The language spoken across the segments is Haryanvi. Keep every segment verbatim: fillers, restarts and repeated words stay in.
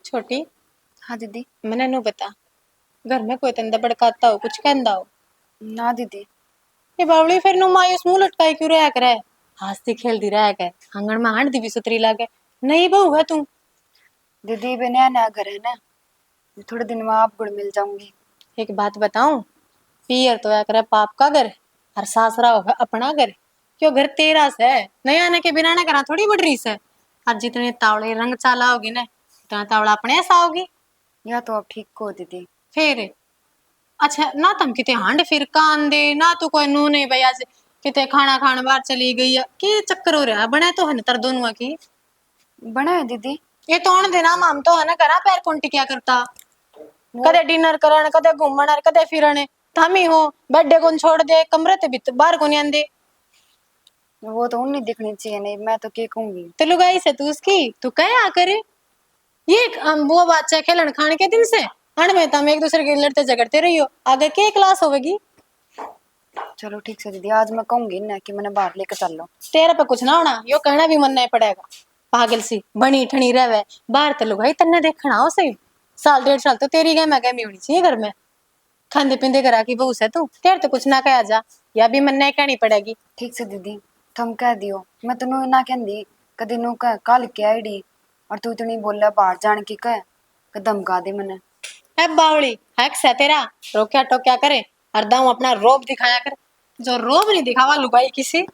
छोटी, हाँ दीदी। मने नू बता, घर में कोई तंदा बड़काता हो, कुछ कहंदा हो? ना दीदी। ये बावली, फिर नू मायूस मुंह लटकाई क्यों रहा करे? हंसती खेलती रहा कर, आंगन में हांडती भी सुथरी लागे। नई बहू है तू। दीदी, बे नया नया घर है ना, थोड़े दिन में आप घुल मिल जाऊंगी। एक बात बताऊं, पीयर तो या करे पाप का घर, और सासरा हो अपना घर। क्यों, घर तेरा से, नया ने के बिना ना करा थोड़ी बढ़ रही से। और जितने तावले रंग चाला होगी ना, उतना तावला अपने ऐसा होगी। या तो आप ठीक को दीदी। फिर अच्छा, ना तम किते हांड फिर कान दे, ना तू कोई नू नहीं भाई, आज किते खाना खान बाहर चली गई है, के चक्कर हो रहा? बने तो है ना तर दोनों की। बने है दीदी। ये तो आन देना, हम तो है ना घरा पैर कौन टिकया करता। वो कदे डिनर करन, कदे घूमन और कदे फिरन। थम ही हो, बेडे कौन छोड़ दे, कमरे ते भीतर बाहर कौन आंदे। वो तो उन्हें दिखनी चाहिए, नहीं मैं तो के कहूंगी। तो लुगाई से तू उसकी, तू कह आकर, ये एक, अम, वो बात है खेलन खान के दिन से, अण में तुम एक दूसरे के लड़ते झगड़ते रही हो, आगे के क्लास होवेगी? चलो ठीक से दीदी, आज मैं कहूंगी ना कि मैंने बाहर लेकर चल लो। तेरे पे कुछ ना होना, यो कहना भी मन नहीं पड़ेगा। पागल सी बनी ठनी रहवे, बाहर तो लुगाई तन्ने देखना हो सही। साल डेढ़ साल तो तेरी गहमा गहमी होनी चाहिए घर में। खांदे पींदे घरा की बहू से तू, तेरे तो कुछ ना कहा जा, या भी मन्ने कहनी पड़ेगी। ठीक से दीदी, थम कह दियो, मैं तो नू ना कहंदी, कदी नू कह काल के आईडी, और तू इतनी बोले बाहर जान की कह, के धमका दे मने। ए बावली, हक से तेरा, रोक्या टोक्या करे, और दाऊ अपना रोब दिखाया कर, जो रोब नहीं दिखावा लुगाई किसी।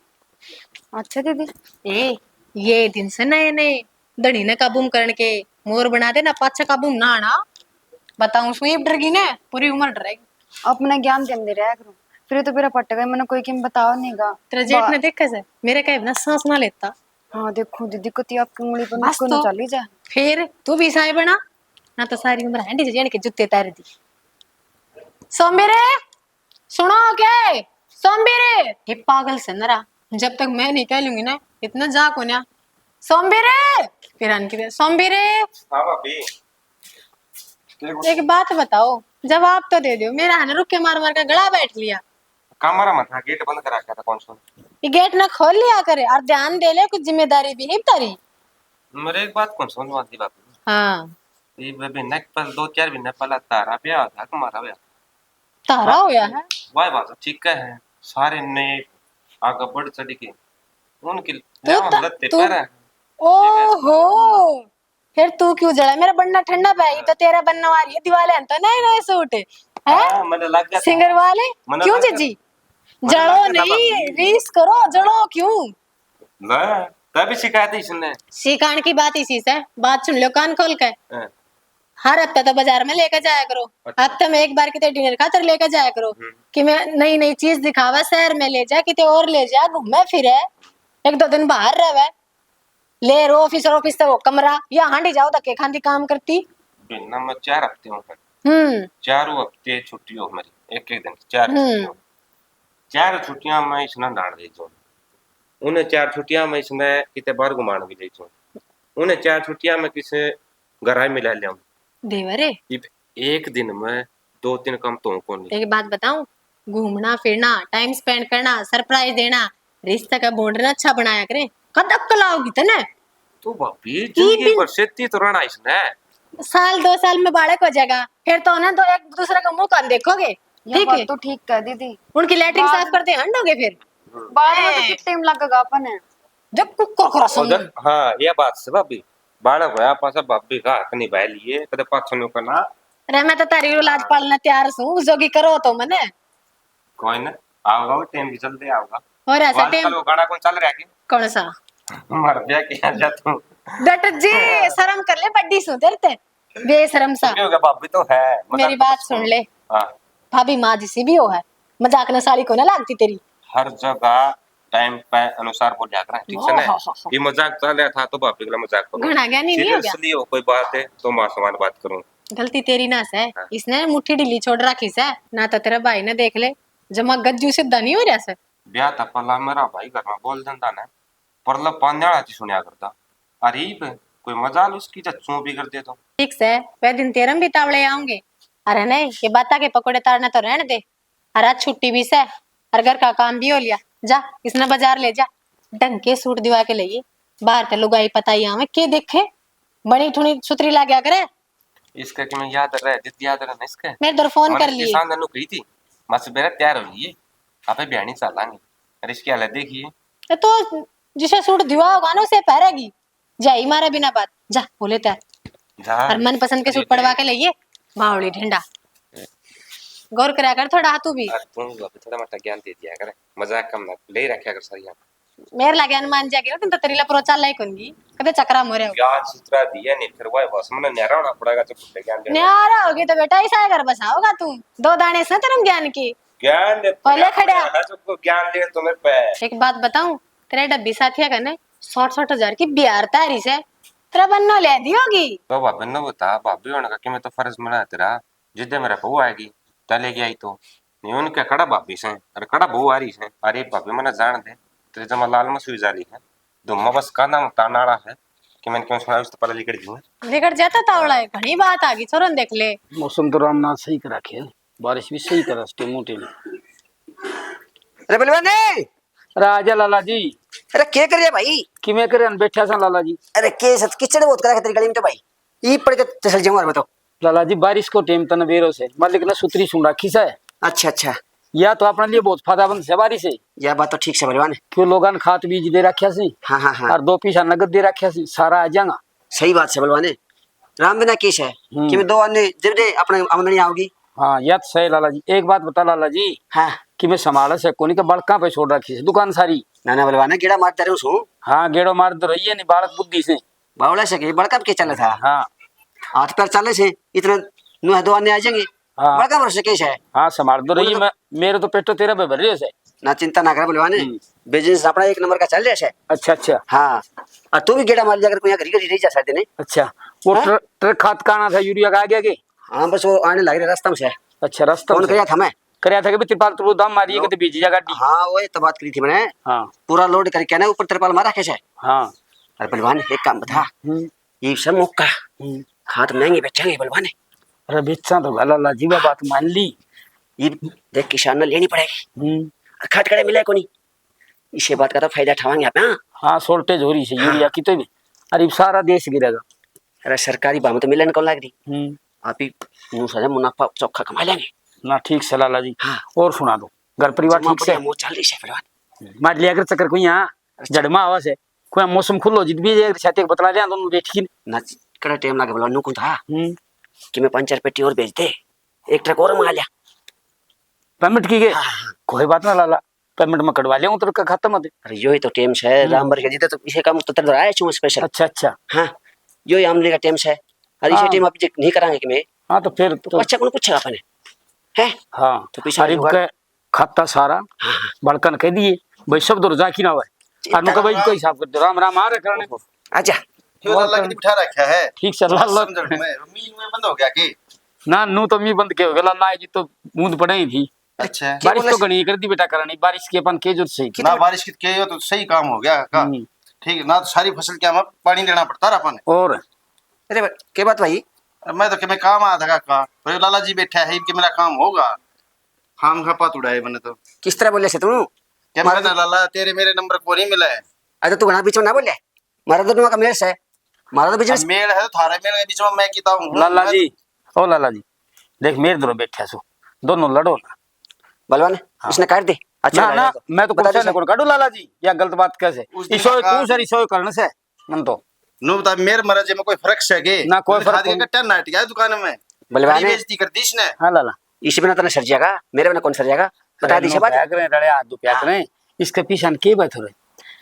अच्छा दीदी। ए, ये दिन से नए नए धनी ने काबू में करण के मोर बना दे ना, पाछे काबू में ना आना। बताऊं सु, इब डर गई ना, पूरी उम्र डरेगी। अपना ज्ञान देंदे रहा करो, फिर तो बेरा पट गए, मैंने कोई किम बताओ नहीं गा। तेरा जेठ बा- ने देखे से, मेरे कहे बिना सांस ना लेता। हाँ, देखो दीदी, कती आपकी उंगली पर बस नुक्कड़ तो। चली जा। फिर तू भी साई बना, ना तो सारी उम्र हैंडी जेण के जूते तार दी। सोम्बे रे, सुनो के? सोम्बे रे, ये पागल से नरा, जब तक मैं नहीं कह लूंगी ना, इतना जा कोन्या। सोम्बे रे, फिर आन की सोम्बे रे। हाँ भाभी। एक बात बताओ, जवाब तो दे दो, मेरा है ना रुक्के मार मार के गला बैठ लिया। कमरा में था, गेट बंद करा के था, कौन सा? ये गेट ना खोल लिया करे और ध्यान दे ले, कुछ जिम्मेदारी भी है तारी। मेरे एक बात कौन समझ में आती भाभी? हाँ। ये भाभी ने पहले दो चार महीने पहले तारा ब्याह था, तुम्हारा ब्याह। तारा हाँ, होया है? वाह बात ठीक है, सारे ने आगे बढ़ चढ़ के उनके तू ब्याह त-, में लत्ते तू, पैर हैं। ओहो, फिर तू क्यों जला? मेरा बनना ठंडा पे, ये तो तेरा बनने वाली है दिवाले हैं तो नए नए सूट है। हाँ, मैंने लग गया था। सिंगर वाले मैंने क्यों लग गया जीजी? था। मैंने जलो लग गया था नहीं, भाभी। रीस करो, जलो क्यों? ले, तभी शिकायत इसने। सिखान की बात इसी से, बात सुन लो कान खोल के। हाँ। हर हफ्ते तो बाजार में लेके जाया करो, अच्छा। हफ्ते में एक बार किते डिनर खातर लेके जाया करो, हम्म। कि मैं नई नई चीज दिखावा, शहर में ले जा, किते और ले जा, घूमे फिरे, एक दो दिन बाहर रहवे, ले रो ऑफिस और ऑफिस से वो कमरा, या हांडी जाओ धक्के खांदी काम करती। बिना मैं चार हफ्ते हो गए। हम्म। चारों हफ्ते छुट्टी हो मेरी, एक एक दिन की चार हम्म। छुट्टी हो। चार छुट्टियां मैं इसने डाल दे दूं, उन्हें चार छुट्टियां मैं इसने किते बाहर घुमान भी ले दूं, उन्हें चार छुट्टियां मैं किसे घर ही मिला लिया। देवर है। इब एक दिन में दो तीन काम तो हो कोनी। एक बात बताऊं, घूमना फिरना, टाइम स्पेंड करना, सरप्राइज देना, रिश्ते का बॉन्ड ना अच्छा बनाया करें। कद अक्ल आओगी तने? तो भाभी, ये जिंदगी भी भर सेती तो रहना इसने। साल दो साल में बालक हो जाएगा, फिर तो ना दो एक दूसरे का मुंह कान देखोगे। ये ठीक बात है। तो ठीक है दीदी। उनकी लेटरिन बाद साफ करते हंडोगे फिर। बाद में तो हैं। कितना टाइम लगेगा अपन है। देख कुकर खरा उधर, समझ। हाँ, ये बात से भाभी, बालक होया पासा भाभी का हाथ नहीं भाई लिए, कदे पाछो नु करना। अरे मैं तो तारी लाज पालना तैयार सूं, जोगी करो तो मने। कोई ना, आओगा वो टाइम भी जल्दी आओगा। और ऐसा वो आजकल टाइम वो गाना कौन चल रहा है? कौन सा? मर गया क्या जा तू? डट जी, शर्म कर ले, बड्डी सूं तेरे ते। बेशरम सा। क्यों हो गया? भाभी तो है, मजाक मेरी तो बात सुन ले। हाँ। भाभी माँ जिसी भी हो है, मजाक न साली को ना लागती तेरी। हर जगह टाइम पे अनुसार बोल जाकर, ठीक से ना? हाँ, हाँ, हाँ। ये मजाक चल रहा था तो भाभी के लिए मजाक करो। घना ज्ञानी नहीं हो गया। सीरियसली हो कोई बात है तो माँ समान बात करूँ। गलती तेरी ना से, हाँ। इसने मुट्ठी ढीली छोड़ रखी से, ना तो तेरे भाई ने देख ले, जमा गज्जू सीधा नहीं हो रहा से। ब्याह था पहला मेरा भाई घर में बोल देंदा ना, परलब पाने वाला थी सुनिया करता। अरे इब कोई मजाल उसकी जब चूं भी कर दे तो। ठीक से, वह दिन तेरम भी तावले आऊंगे। अरे नहीं, ये बाता के पकोड़े तारना तो रहने दे। अरे आज छुट्टी भी से, और घर का काम भी हो लिया। जा, इसने बाजार ले जा, ढंग के सूट दिवा के लेगी। बाहर के लुगाई पता ही आवे, के देखे? बनी ठुनी सुथरी लाग्या करे, इसका कि मैं याद रह, जित याद रह ना इसका। मेरे दर फोन कर लिए। किसान ने कही थी, "मासी बेरा तैयार हो लिए, आपे बिहानी चलांगे।" अरे इसकी हालत देखिए। ये तो जिसे सूट दिवा होगा ना, उसे पहरेगी। जा ही मारे बिना बात, जा, बोले तै। जा। और मनपसंद के सूट पड़वा के लाइए, बावली ढिंडा। गौर करया कर थोड़ा तू भी। अरे तू भी बाबू थोड़ा मोटा ज्ञान दे दिया कर, मजाक कम ना ले रखा कर सारी। मेरे लागे हनुमान जी आगे, तुम तो तेरी लपरो चाल ही कोनी, कदे चक्रा मोरे हो। ज्ञान सूत्रा दिया नहीं, फिर वह बस मने न्यारा होना पड़ेगा, जब खुद ज्ञान देना। न्यारा होगी तो बेटा ऐसा घर बसाओगा तू, दो दाने से तेरे ज्ञान की। ज्ञान दे पहले खड़ा। है जो को ज्ञान दे तो मेरे पे। एक बात बताऊं, तेरे डब्बी साथिया कने साठ साठ हजार की बिहार तारी से, तेरा बन्नो ले दी होगी। तो भाभी ने बता, भाभी होने का कि मैं तो फर्ज मना है तेरा, जिद्दे मेरा बहू आएगी, तै लेके आई तो। नहीं, उनके कड़ा भाभी से, अरे कड़ा बहू आ रही से। अरे भाभी, मने जान दे, तेरे जमा लाल मसूरी जाली है, धुम्मा बस कांदा में तान आला है, कि मैंने क्यों सुना, उससे पहले लिकड़ गई। लिकड़ जाता तावड़ा है, घणी बात आ गई, छोरन देख ले। मौसम तो रामनाथ सही कर रखे है, बारिश भी सही कर रहा है, टेमो टेम। अरे बलवान ने, अरे आजा लाला जी। अरे के कर रहा भाई? किमें करे, बैठा सा लाला जी। अरे के सत किचड़ बहुत करा तेरी गली में तो भाई। ई पड़ के तसल जाऊं, और बताओ। लाला जी, बारिश को टेम तने बेरो से, मालिक ने सुतरी सुन रखी से। अच्छा, अच्छा। या तो अपने लिए बहुत फायदामंद से बारिश है। या बात तो ठीक से बलवान है। क्यों लोगां ने खात बीज दे रखा से। हाँ, हाँ, हाँ। और दो पैसा नगद दे रखा से, सारा आ जाएगा। सही बात से बलवान है। राम बिना किस है? हम्म। कि मैं दो आने जब दे अपने आमदनी आओगी। हाँ, या तो सही लाला जी। एक बात बता लाला जी। हाँ। कि मैं संभाल से कोनी के बड़का पे छोड़ रखी से दुकान सारी। ना, ना बलवान है, गेड़ा मारता रहूं सू। हाँ, गेड़ो मार तो रही है, नहीं बालक बुद्धि से। बावला से के बड़का के चले था। हाँ। हाथ पैर चले से, इतने नुह दो आने आ जाएंगे। हाँ। बड़का भरोसे के है। हाँ, संभाल तो रही है। मैं, मेरे तो पेटो तेरा पे भर रहे से। ना चिंता ना कर बलवान। हम्म। बिजनेस अपना एक नंबर का चल रहा है। अच्छा, अच्छा। हाँ। और तू भी गेड़ा मार लिया कर, कोई यहाँ घड़ी घड़ी रह जा सकते नहीं। अच्छा। वो हाँ? ट्र-, ट्रक खाद का आना था, यूरिया का आ गया के? हाँ, बस वो आने लग रहे रास्ता में से। अच्छा, रास्ता में से। फोन करया था मैं। करया था कि भी तिरपाल तुरपाल दाम मारिए, लो। कितने बीजी जा गाड़ी। हाँ, वो ये तो बात करी थी मैंने। हाँ। पूरा लोड करके ना ऊपर तिरपाल मारा कैसे? हाँ। अरे बलवान, एक काम बता। हम्म। ये सब मौका। हम्म। खाद महंगे बेचेंगे बलवान। अरे बेचा तो लाला जी, मैं बात मान ली। ये देख, किसान ने लेनी पड़ेगी। हम्म। और खाद कड़े मिले कोनी। इसे बात का तो फायदा उठावांगे आप, हाँ? हाँ, shortage हो रही है हाँ। यूरिया की तो भी। अरे सारा देश गिरेगा। अरे सरकारी भाव में तो मिलन कौन लाग रही। हम्म। आप ही नू सारे मुनाफा चोखा कमा लेंगे। ना ठीक से लाला जी। हाँ। और सुना दो, घर परिवार जमा ठीक से? बढ़िया मौज चल रही है फिलहाल। मार लिया कर चक्कर कोई यहाँ अच्छा। जड़ में आवा से, कोई मौसम खुलो जित भी एक छाती एक बतला लिया दोनों बैठ की। ना कड़ा टाइम लागे बोला नू कौन था हम्म। कि मैं पांच चार पेटी और भेज दे, एक ट्रक और मंगा लिया। पेमेंट की गए? हाँ, हाँ, हाँ। कोई बात ना लाला, पेमेंट में कटवा लिया उतर का खाता में। अरे यो ही तो टाइम से हम्म। राम बर के जीते तो इसे काम तो तेरे आया छू स्पेशल। अच्छा, अच्छा। हाँ, यो ही आमने का टाइम से। अरे इसे हाँ। टाइम आप जे नहीं करांगे कि मैं हाँ, तो फिर तो तो अच्छा कौन पूछेगा अपने? हैं? हाँ। तो पैसा अरे जुगाड़ के खाता सारा हाँ, हाँ। बालका ने कह दिए, भाई सब दर जा की ना आवे। चिंता अनु का भाई ना। कोई हिसाब कर दे, राम राम आ रहे करने। ओहो। आजा। क्यों और लाला कर- कितने बिठा रखा है? ठीक से लाला। समझ में, मी में बंद हो गया कि? ना, नू तो मी बंद के हो गया, लाला जी तो बूंद पड़े ही थी। अच्छा। बारिश तो घणी कर दी बेटा, करनी बारिश के अपन के जरूरत से। ना, बारिश की के हो तो सही काम हो गया का? हम्म। ठीक है, ना तो सारी फसल क्या में पानी देना पड़ता रहा अपन। और? अरे भाई, के बात भाई? मैं तो के मैं काम आ था का? भाई लाला जी बैठा है, इनके मेरा काम होगा। हम खा पात उड़ाए मैंने तो। किस तरह बोले से तू? क्या मार मैं ना लाला, तेरे मेरे नंबर को नहीं मिला है। अरे तू घना बीच में ना बोले। मारा दोनों का मेल से। मारा तो अब बिजनेस। मेल है तो थारे मेल के बीच में मैं किता हूँ? लाला मैं जी, ओ लाला जी, देख मेरे दोनों बैठे सो, दोनों लड़ो ना। बलवान, हाँ। इसने काट दे। अच्छा ना, लगा ना, तो। मैं तो बता कौन दे सा इसने। कौन काटू लाला जी, या गलत बात कैसे? उस दिन इसो का तू सर, इसो करण से, मन तो। नु बता, मेरे मरे जे में कोई फर्क से के? ना, कोई फर्क खाद के नहीं। कट्टा नाट गया दुकान में। बलवान बड़ी है। बेइज्जती कर दी इसने। हाँ लाला। इस बिना तने सर जाएगा, मेरे बिना कौन सर जाएगा? बता अरे दी नु से बात। प्याक रहे, रड़े हाथ दो प्याक हाँ। रहे। इसके पीछे न के बात हो रही?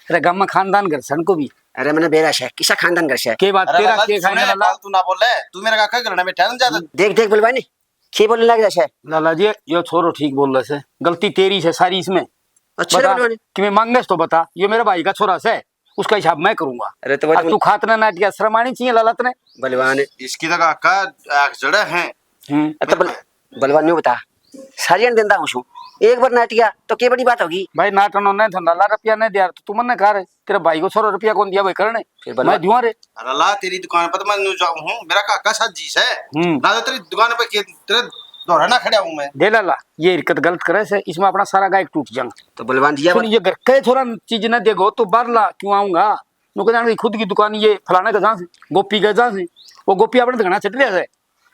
अरे गाम में खानदान घर सन को भी। अरे मैंने बेरा से, किसा खानदान घर से? के बात अरे तेरा लाला, के तू खाने सुने, वाला? फालतू ना बोले, तू मेरे काका घर में बैठा है ना ज्यादा। देख, देख बलवान, के बोलने लग जा से? लाला जी, यो छोरो ठीक बोल रहा से, गलती तेरी से सारी इसमें। अच्छा रे बता, बलवान। कि मैं मांगे तो बता, यो मेरे भाई का छोरा से, उसका हिसाब मैं करूंगा। अरे तो और बलवान तू खात ना नाटिया, शर्म आनी चाहिए लाला तने। बलवान। इसकी तो काका आग जड़ा है। हम्म। अरे तो बल-, बलवान न्यू बता, सारियां देंदा हूँ छू। एक बार नाटिया तो के बड़ी बात होगी? भाई नाटनो नहीं था लाला, रुपया नहीं दिया तो तू मन्ने कर, तेरे भाई को छोरो रुपया कौन दिया भाई करने? फिर बलवान मैं दुआ रे। अरे ला तेरी दुकान पर तो मैं न्यू जाऊँ हूँ, मेरा काका साथ जी से। हम्म। ना तो तेरी दुकान पर के-, तेरे दोहरा ना खड़ा हूँ मैं। दे लाला, ये हरकत गलत करे से, इसमें अपना सारा गायक टूट जाऊंगा। तो बलवान दिया सुन, बात। ये घर के छोरा चीज ना देगो तो बाहर ला क्यों आऊंगा? नु कहना खुद की दुकान ये फलाने का जहाँ से, गोपी का जहाँ से, वो गोपी आपने तो घना छट लिया से।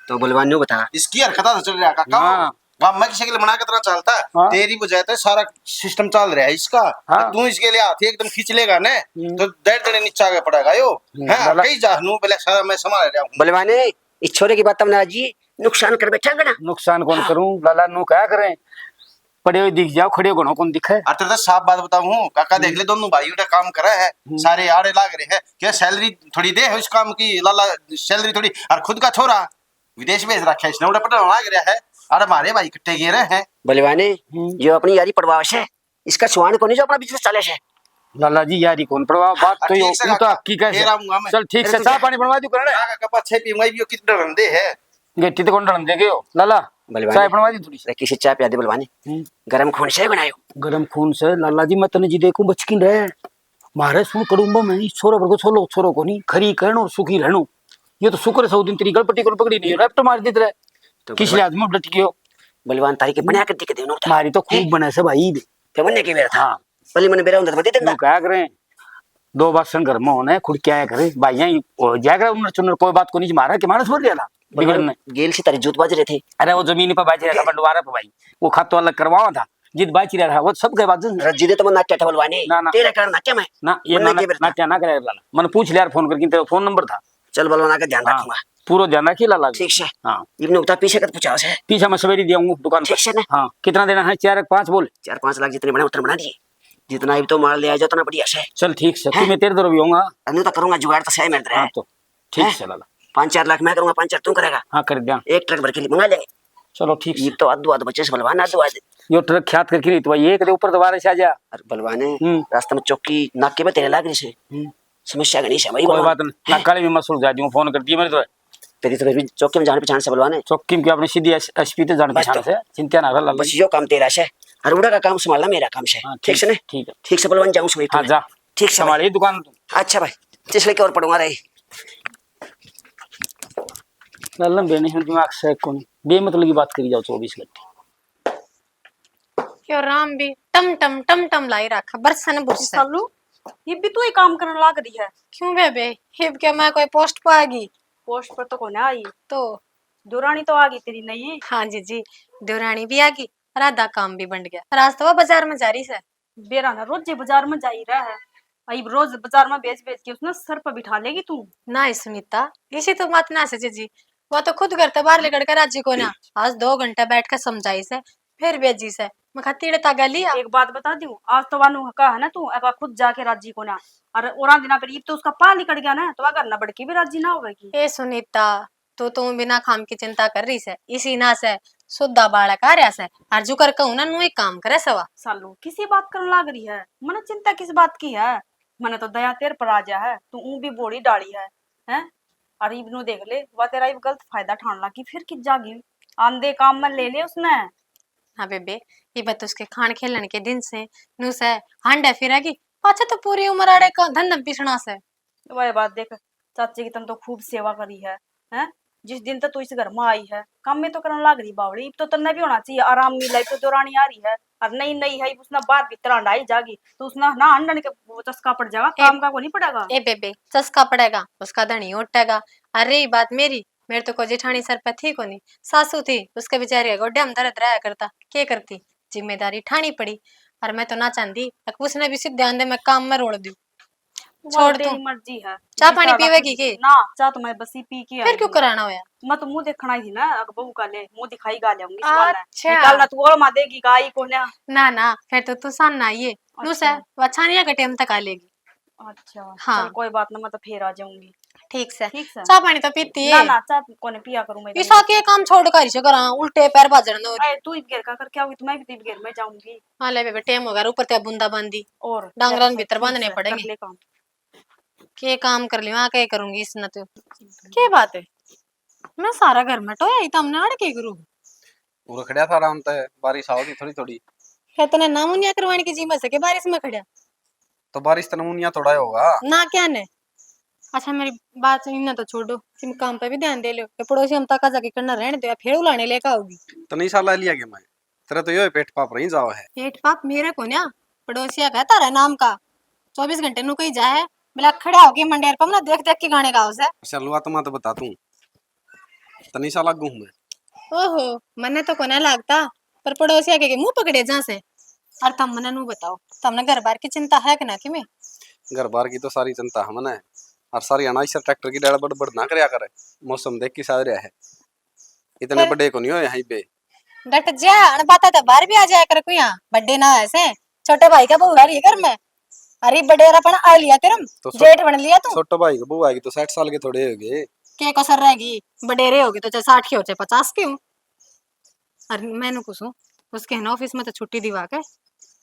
तो बलवान ने बता। इसकी हरकत तो चल रहा काका। हाँ। वहाँ मैं किसी के लिए मना के तरह चलता है। हाँ। तेरी वजह से सारा सिस्टम चल रहा है इसका। हाँ। तो तू इसके लिए हाथ एकदम खींच लेगा ना, हम्म। तो डेढ़ जने नीचे आगे पड़ेगा यो। हम्म, हाँ, बला- कई जा नू बोले सारा मैं संभाल रहा हूँ। बलवान, इस छोरे की बात तुमने आज ही नुकसान कर बैठा घणा। नुकसान कौन हाँ। करूं लाला, नू क्या करें, पड़े हुए दिख जाओ, खड़े घणो कौन दिखे। अरे तो साफ बात बताऊं हूँ, काका देख हम्म। ले, दोनों भाई उठा काम करे है, हम्म। सारे आड़े लाग रहे हैं, क्या सैलरी थोड़ी दे है इस काम की लाला, सैलरी थोड़ी, और खुद का छोरा विदेश भेज रखा है इसने, उठा पटना लाग रहा है, अरे हमारे भाई कट्टे गिरे हैं। बलवाने, हम्म। जो अपनी यारी पड़वावश है, इसका सुहान कोनी जो अपना बिजनेस चले से। लाला जी, यारी कौन पड़वा, बात हाँ, तो यो, ठीक से तू तो काका, हकीकत फिर है। आऊंगा मैं। चल ठीक अरे से, तू चाय जा। पानी बनवा दू करे ना। काका, कपा छे पी, मैं भी यो कितना डरन दे है। गेटी तो कौन डरन दे गयो? लाला, बलवानी। चाय बनवा दी थोड़ी सी। अरे किसी चाय पिया दे बलवानी। हम्म। गरम खून से बनायो। गरम खून से, लाला जी, मैं तने जी देखूं, बचकिन रहे। म्हारे सुन करूंबा मैं, इस छोरा पर को छोलो, छोरो कोनी, खरी कहनो और सुखी रहनो। ये तो शुक्र है, सौ दिन तेरी गलपटी को पकड़ी नहीं, रैप्ट मार दी तेरे। तो किस बलवान लिहाज में डट गयो? बलवान तारी के बनया कर दी के देनो था। मारी तो खूब हैं? बने से भाई। फिर मन्ने के बेरा था। हाँ। पहले मन्ने बेरा होंदा तो मैं दे देंदा। यूं कहा करें, दो बासन घर में होने, खुड़किया करे, भाइयां ही हो जाया करे, उन्नर चुन्नर कोई बात को नहीं, मारा के मानस बोल दिया था, बिगड़ने। गेल से तारी जूत बाज रहे थे। अरे वो जमीन पे बाज रहा था, बंटवारा पे भाई, वो खातो अलग करवावा था, जिद बाज रहा था, वो सब के बाजू। रज्जी दे तो मैं नाट्या था बलवाने, ना, ना। तेरे कारण नाट्या मैं। ना, ये मन्ने ना, के बेरा था। नाट्या ना करे लाला। मैंने पूछ लिया फोन करके, तेरा फोन नंबर था। चल बलवान आगे ध्यान हाँ, रखूंगा। पूरा ध्यान रखिए लाला जी। ठीक से। हाँ। इब नुकता पीछे कद पहुंचाओ से? पीछे मैं सवेरे दे आऊंगा दुकान ठीक पर। से ना? हाँ, कितना देना है? चार एक पाँच बोल। चार पाँच लाख जितने बने उतने बना दिए। जितना इब तो माल ले आ जाओ उतना बढ़िया से। चल ठीक से, हैं? तू मैं तेरे तरफ भी आऊंगा। अनु तो करूंगा जुगाड़ तो सही मेरे हाँ, है। तो ठीक हैं? से लाला। पाँच चार लाख मैं करूंगा, पाँच चार तू करेगा। हाँ, कर दिया। एक ट्रक भर के लिए मंगा लेंगे। चलो ठीक से। ये तो आधो आध बचे से बलवान, आधो आध। यो ट्रक ख्यात करके नहीं तो भाई, एक दे ऊपर दोबारा से आ जा। अरे बलवान, हम्म। रास्ते में चौकी नाके पे तेरे लाग रही से। हम्म। समस्या घणी से भाई कोई बलवान। बात नहीं, हैं? नाका वाले भी मैं सुलझा दूंगा, फोन कर दिया मेरे तो। तेरी तो फिर भी चौकी में जान पहचान से बलवान है। चौकी में क्या, अपनी सीधी एस-, एसपी तो जान बस पहचान तो। से, चिंता ना कर लाला बस जी। यो काम तेरा से, और उड़ा का काम संभालना मेरा काम से। हाँ, ठीक ठीक से है, ने? ठीक है। ठीक से बलवान, जाऊं सुबह। हाँ, जा। ठीक से संभालिए भाई। दुकान। अच्छा भाई, जिसले की और पड़ूंगा रही। लाला बेने हैं दिमाग से कोनी, बेमतलब की बात करी जाओ चौबीस घंटे। यो राम भी टम टम टम टम लाई रखा, बरसन बुरसन। सालू, ये भी तू ही काम करने लाग रही है। क्यों बेबे, ये क्या मैं कोई पोस्ट पे आ गई? पोस्ट पर तो कोने आई। तो? देवरानी तो आ गई तेरी नई। हाँ जीजी, देवरानी भी आ गई और आधा काम भी बंट गया। और आज तो वो बाजार में जा रही से। बेरा ना रोजे बाजार में जा ही रहा है। अब रोज बाजार में भेज भेज के उसने सर पर बिठा लेगी तू। ना ही सुनीता, इसी तो बात ना से जीजी, वो तो खुद घर ते बाहर निकल के राजी कोना। आज दो घंटा बैठ के समझाई से, फिर भेजी से। मैं कहा तीड़ता गली आ। एक बात बता दूं, आज तो वानू कहा है ना तू, अब खुद जाके राजी कोना। और औरां दिना पर इब तो उसका पा निकल गया ना, तो वह घर ना बड़की भी राजी ना होगी। ए सुनीता, तू तो बिना काम की चिंता कर रही से, इसी ना से सुद्धा बालक आ रहा से, और जो कर कहूं ना, नू ही काम करे सवा। सालू, किसी बात करने लाग रही है? मने चिंता किस बात की है? मने तो दया तेरे पर आ जा है, तू ऊं भी बोली डाली है, हैं? और इब नू देख ले, वा तेरा इब गलत फायदा ठाण लागी, फिर किस जागी आंदे काम में ले ले उसने। हाँ बेबे, ये बात उसके खान खेलन के दिन से नू से हांडा फिरा की पाछे तो पूरी उम्र आड़े का धन धन पिसना से। वह बात देख, चाची की तन तो खूब सेवा करी है, हैं? जिस दिन तक तू इस घर में आई है, काम में तो करने लाग रही बावली। इब तो तन्ने भी होना चाहिए आराम मिला, इब तो देवरानी आ रही है, और नई नई है, इब उसने बाहर भीतर हंडाई जागी, तो उसने ना हंडन के वो चस्का पड़ जाएगा, ए, काम का को नहीं पड़ेगा। ए बेबे, चस्का पड़ेगा, उसका धनी उठेगा। अरे, ये बात मेरी, मेरे तो कोई जेठानी सर पे थी कोनी, सासू थी, उसके बेचारे के गोड्या में दर्द रहा करता, के करती, जिम्मेदारी ठानी पड़ी। और मैं तो ना चाहती, अक उसने भी सीधे आंदे मैं काम में रोल दूं। वो छोड़ तेरी तू। मर्जी है। चाह पानी पीवेगी के? ना, चाह तो मैं बस ही पी के फिर आई क्यों हूँ। कराना होया? मैं तो मुंह देखना ही ना, अक बहू का ले, मुंह दिखाई गा लेऊंगी इस बार। अच्छा। निकालना तू और माँ देगी का आई कोन्या। ना, ना, फिर तो तू सान ना आइए। नू से, अच्छा। वो छानिया के टाइम तक आ लेगी। अच्छा, हाँ। चल कोई बात ना, मैं तो फिर आ जाऊंगी। ठीक से। ठीक से। चाह पानी तो पीती ना, है। ना, चाह कोने पिया करूं मैं इतना। इसा के काम छोड़ कर इसे करा, उल्टे पैर बाजर न हो रही। अरे, तू इब घर का करके आओगी तो मैं भी तो इब घर में जाऊंगी। हाँ, ले बेबे, टाइम हो गया, ऊपर ते बूंदा बांदी। और डांगरा ने भीतर बांधने पड़ेंगे। कर ले काम। के काम कर लियो, के करूंगी इसने तो। के बात है? मैं सारा घर में टोया ही, तमने अड़ के करूँ? पूरा खड़ा था आराम तै, बारिश आओगी थोड़ी थोड़ी। क्या तने नामुनिया करवाने की जिम्मत है के बारिश में खड़ा? तो बारिश तने मुनिया थोड़ा ही होगा। ना क्या ने? अच्छा, मेरी बात इन्ना तो छोड़ो, तुम काम पे भी ध्यान दे लो। ये पड़ोसी हम ताका जाके करना रहने दो, या फिर उलाने लेकर आओगी। तो नहीं साला लिया के मैं, तेरा तो यो है पेट पाप रही जाओ है। पेट पाप मेरे को ना, पड़ोसिया का तारा नाम का चौबीस घंटे नु कहीं जाए, मिला खड़ा होके मंडेर पर ना देख देख के गाने गाओ से। चलो, आत्मा तो बता तू। तनी सा लागू हूँ मैं। ओहो, मन्ने तो कोना लागता, पर पड़ोसिया के, के मुंह पकड़े जा से। और तम मन्ने नू बताओ, तमने घर बार की चिंता है कि ना कि में? घर बार की तो सारी चिंता है मने। और सारी अनाज से ट्रैक्टर की डाल बड़ बड़ ना करया करे। मौसम देख के साज रहा है। इतने फिर? बड़े को नहीं हो यहाँ पे। डट जा, अन बाता तो बाहर भी आ जाया कर कोई, यहाँ बड्डे ना ऐसे। छोटे भाई का बहू आ रही है घर में। अरे बडेरापन आ लिया तेरे में। तो छो-, जेठ बन लिया तू। छोटे भाई का बहू आएगी तो साठ साल के थोड़े हो गए। के कसर रहेगी? बडेरे होगे तो चाहे साठ के हो, चाहे पचास के हो। और मैं नू कुछ हूँ, उसके है ना ऑफिस में तो छुट्टी दिवा के,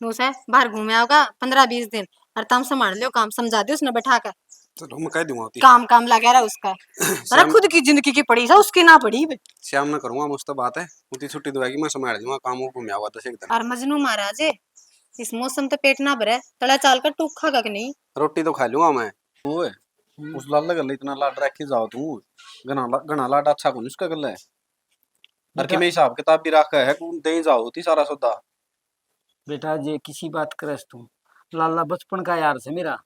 नू से बाहर घूमे आओगा पन्द्रह बीस दिन, और तम संभाल लियो काम, समझा दे उसने बैठा के। चलो, मैं कह दूंगा उती। काम, काम लगा रहा उसका। अरे शाम खुद की जिंदगी की पड़ी है, उसकी ना पड़ी बे। शाम में करूंगा मैं उससे बात है, उती छुट्टी दिवाएगी, मैं संभाल दूंगा काम, वो घूमे आओगा दस एक दिन। और मजनू महाराज है, इस मौसम तो पेट ना भरे, तला चाल कर टूक खागा कि नहीं? रोटी तो खा लूंगा मैं। वो है, हम्म। उस लाल गले इतना लाड रखे जाओ तू, घना ला-, घना लाड अच्छा कोनी उसका गले। और बेटा, कि मैं हिसाब किताब भी रखा है, कौन दे जाओ थी सारा सौदा। बेटा, जे किसी बात करस तू, लाला बचपन का यार से मेरा।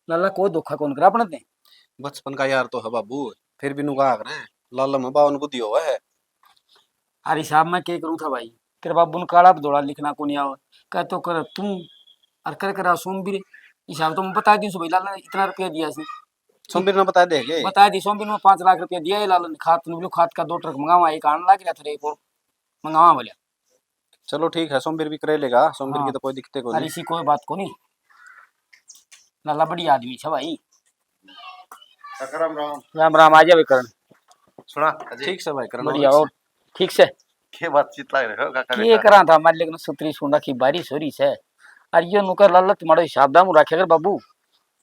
लाला कोई धोखा कौन करा अपने ते। बचपन का यार तो है बाबू, फिर भी नुका करे, लाला में बावन बुद्धि होवे है। अरे साहब, मैं के करूँ था भाई, तेरे बाबू ने काला धोला लिखना को नहीं आवे, कह तो कर तू, और कर करा सोमबीर। हिसाब तो मैं बता दी सु भाई, लाला ने इतना रुपया दिया से। सोमबीर ने बता देगे। बता दी, सोमबीर में पाँच लाख रुपया दिया है लाला ने, खाद ने बोलो, खाद का दो ट्रक मंगावा, एक आने लग रहा था, एक और मंगावा बोलिया। चलो ठीक है, सोमबीर भी करे लेगा, सोमबीर हाँ। की तो कोई दिक्कत को अरे नहीं। इसी कोई बात को नहीं, लाला बढ़िया आदमी है भाई। काका राम राम। राम राम, आ जा भाई करण। सुना अजय? ठीक से भाई करण, बढ़िया। और ठीक से? के बातचीत लग रहे हो काका के बेटा? करा था मालिक ने सुतरी सुन रखी, बारिश हो रही से। अरे यो नुकर लाला तुम्हारा हिसाब दाम रखे कर बाबू,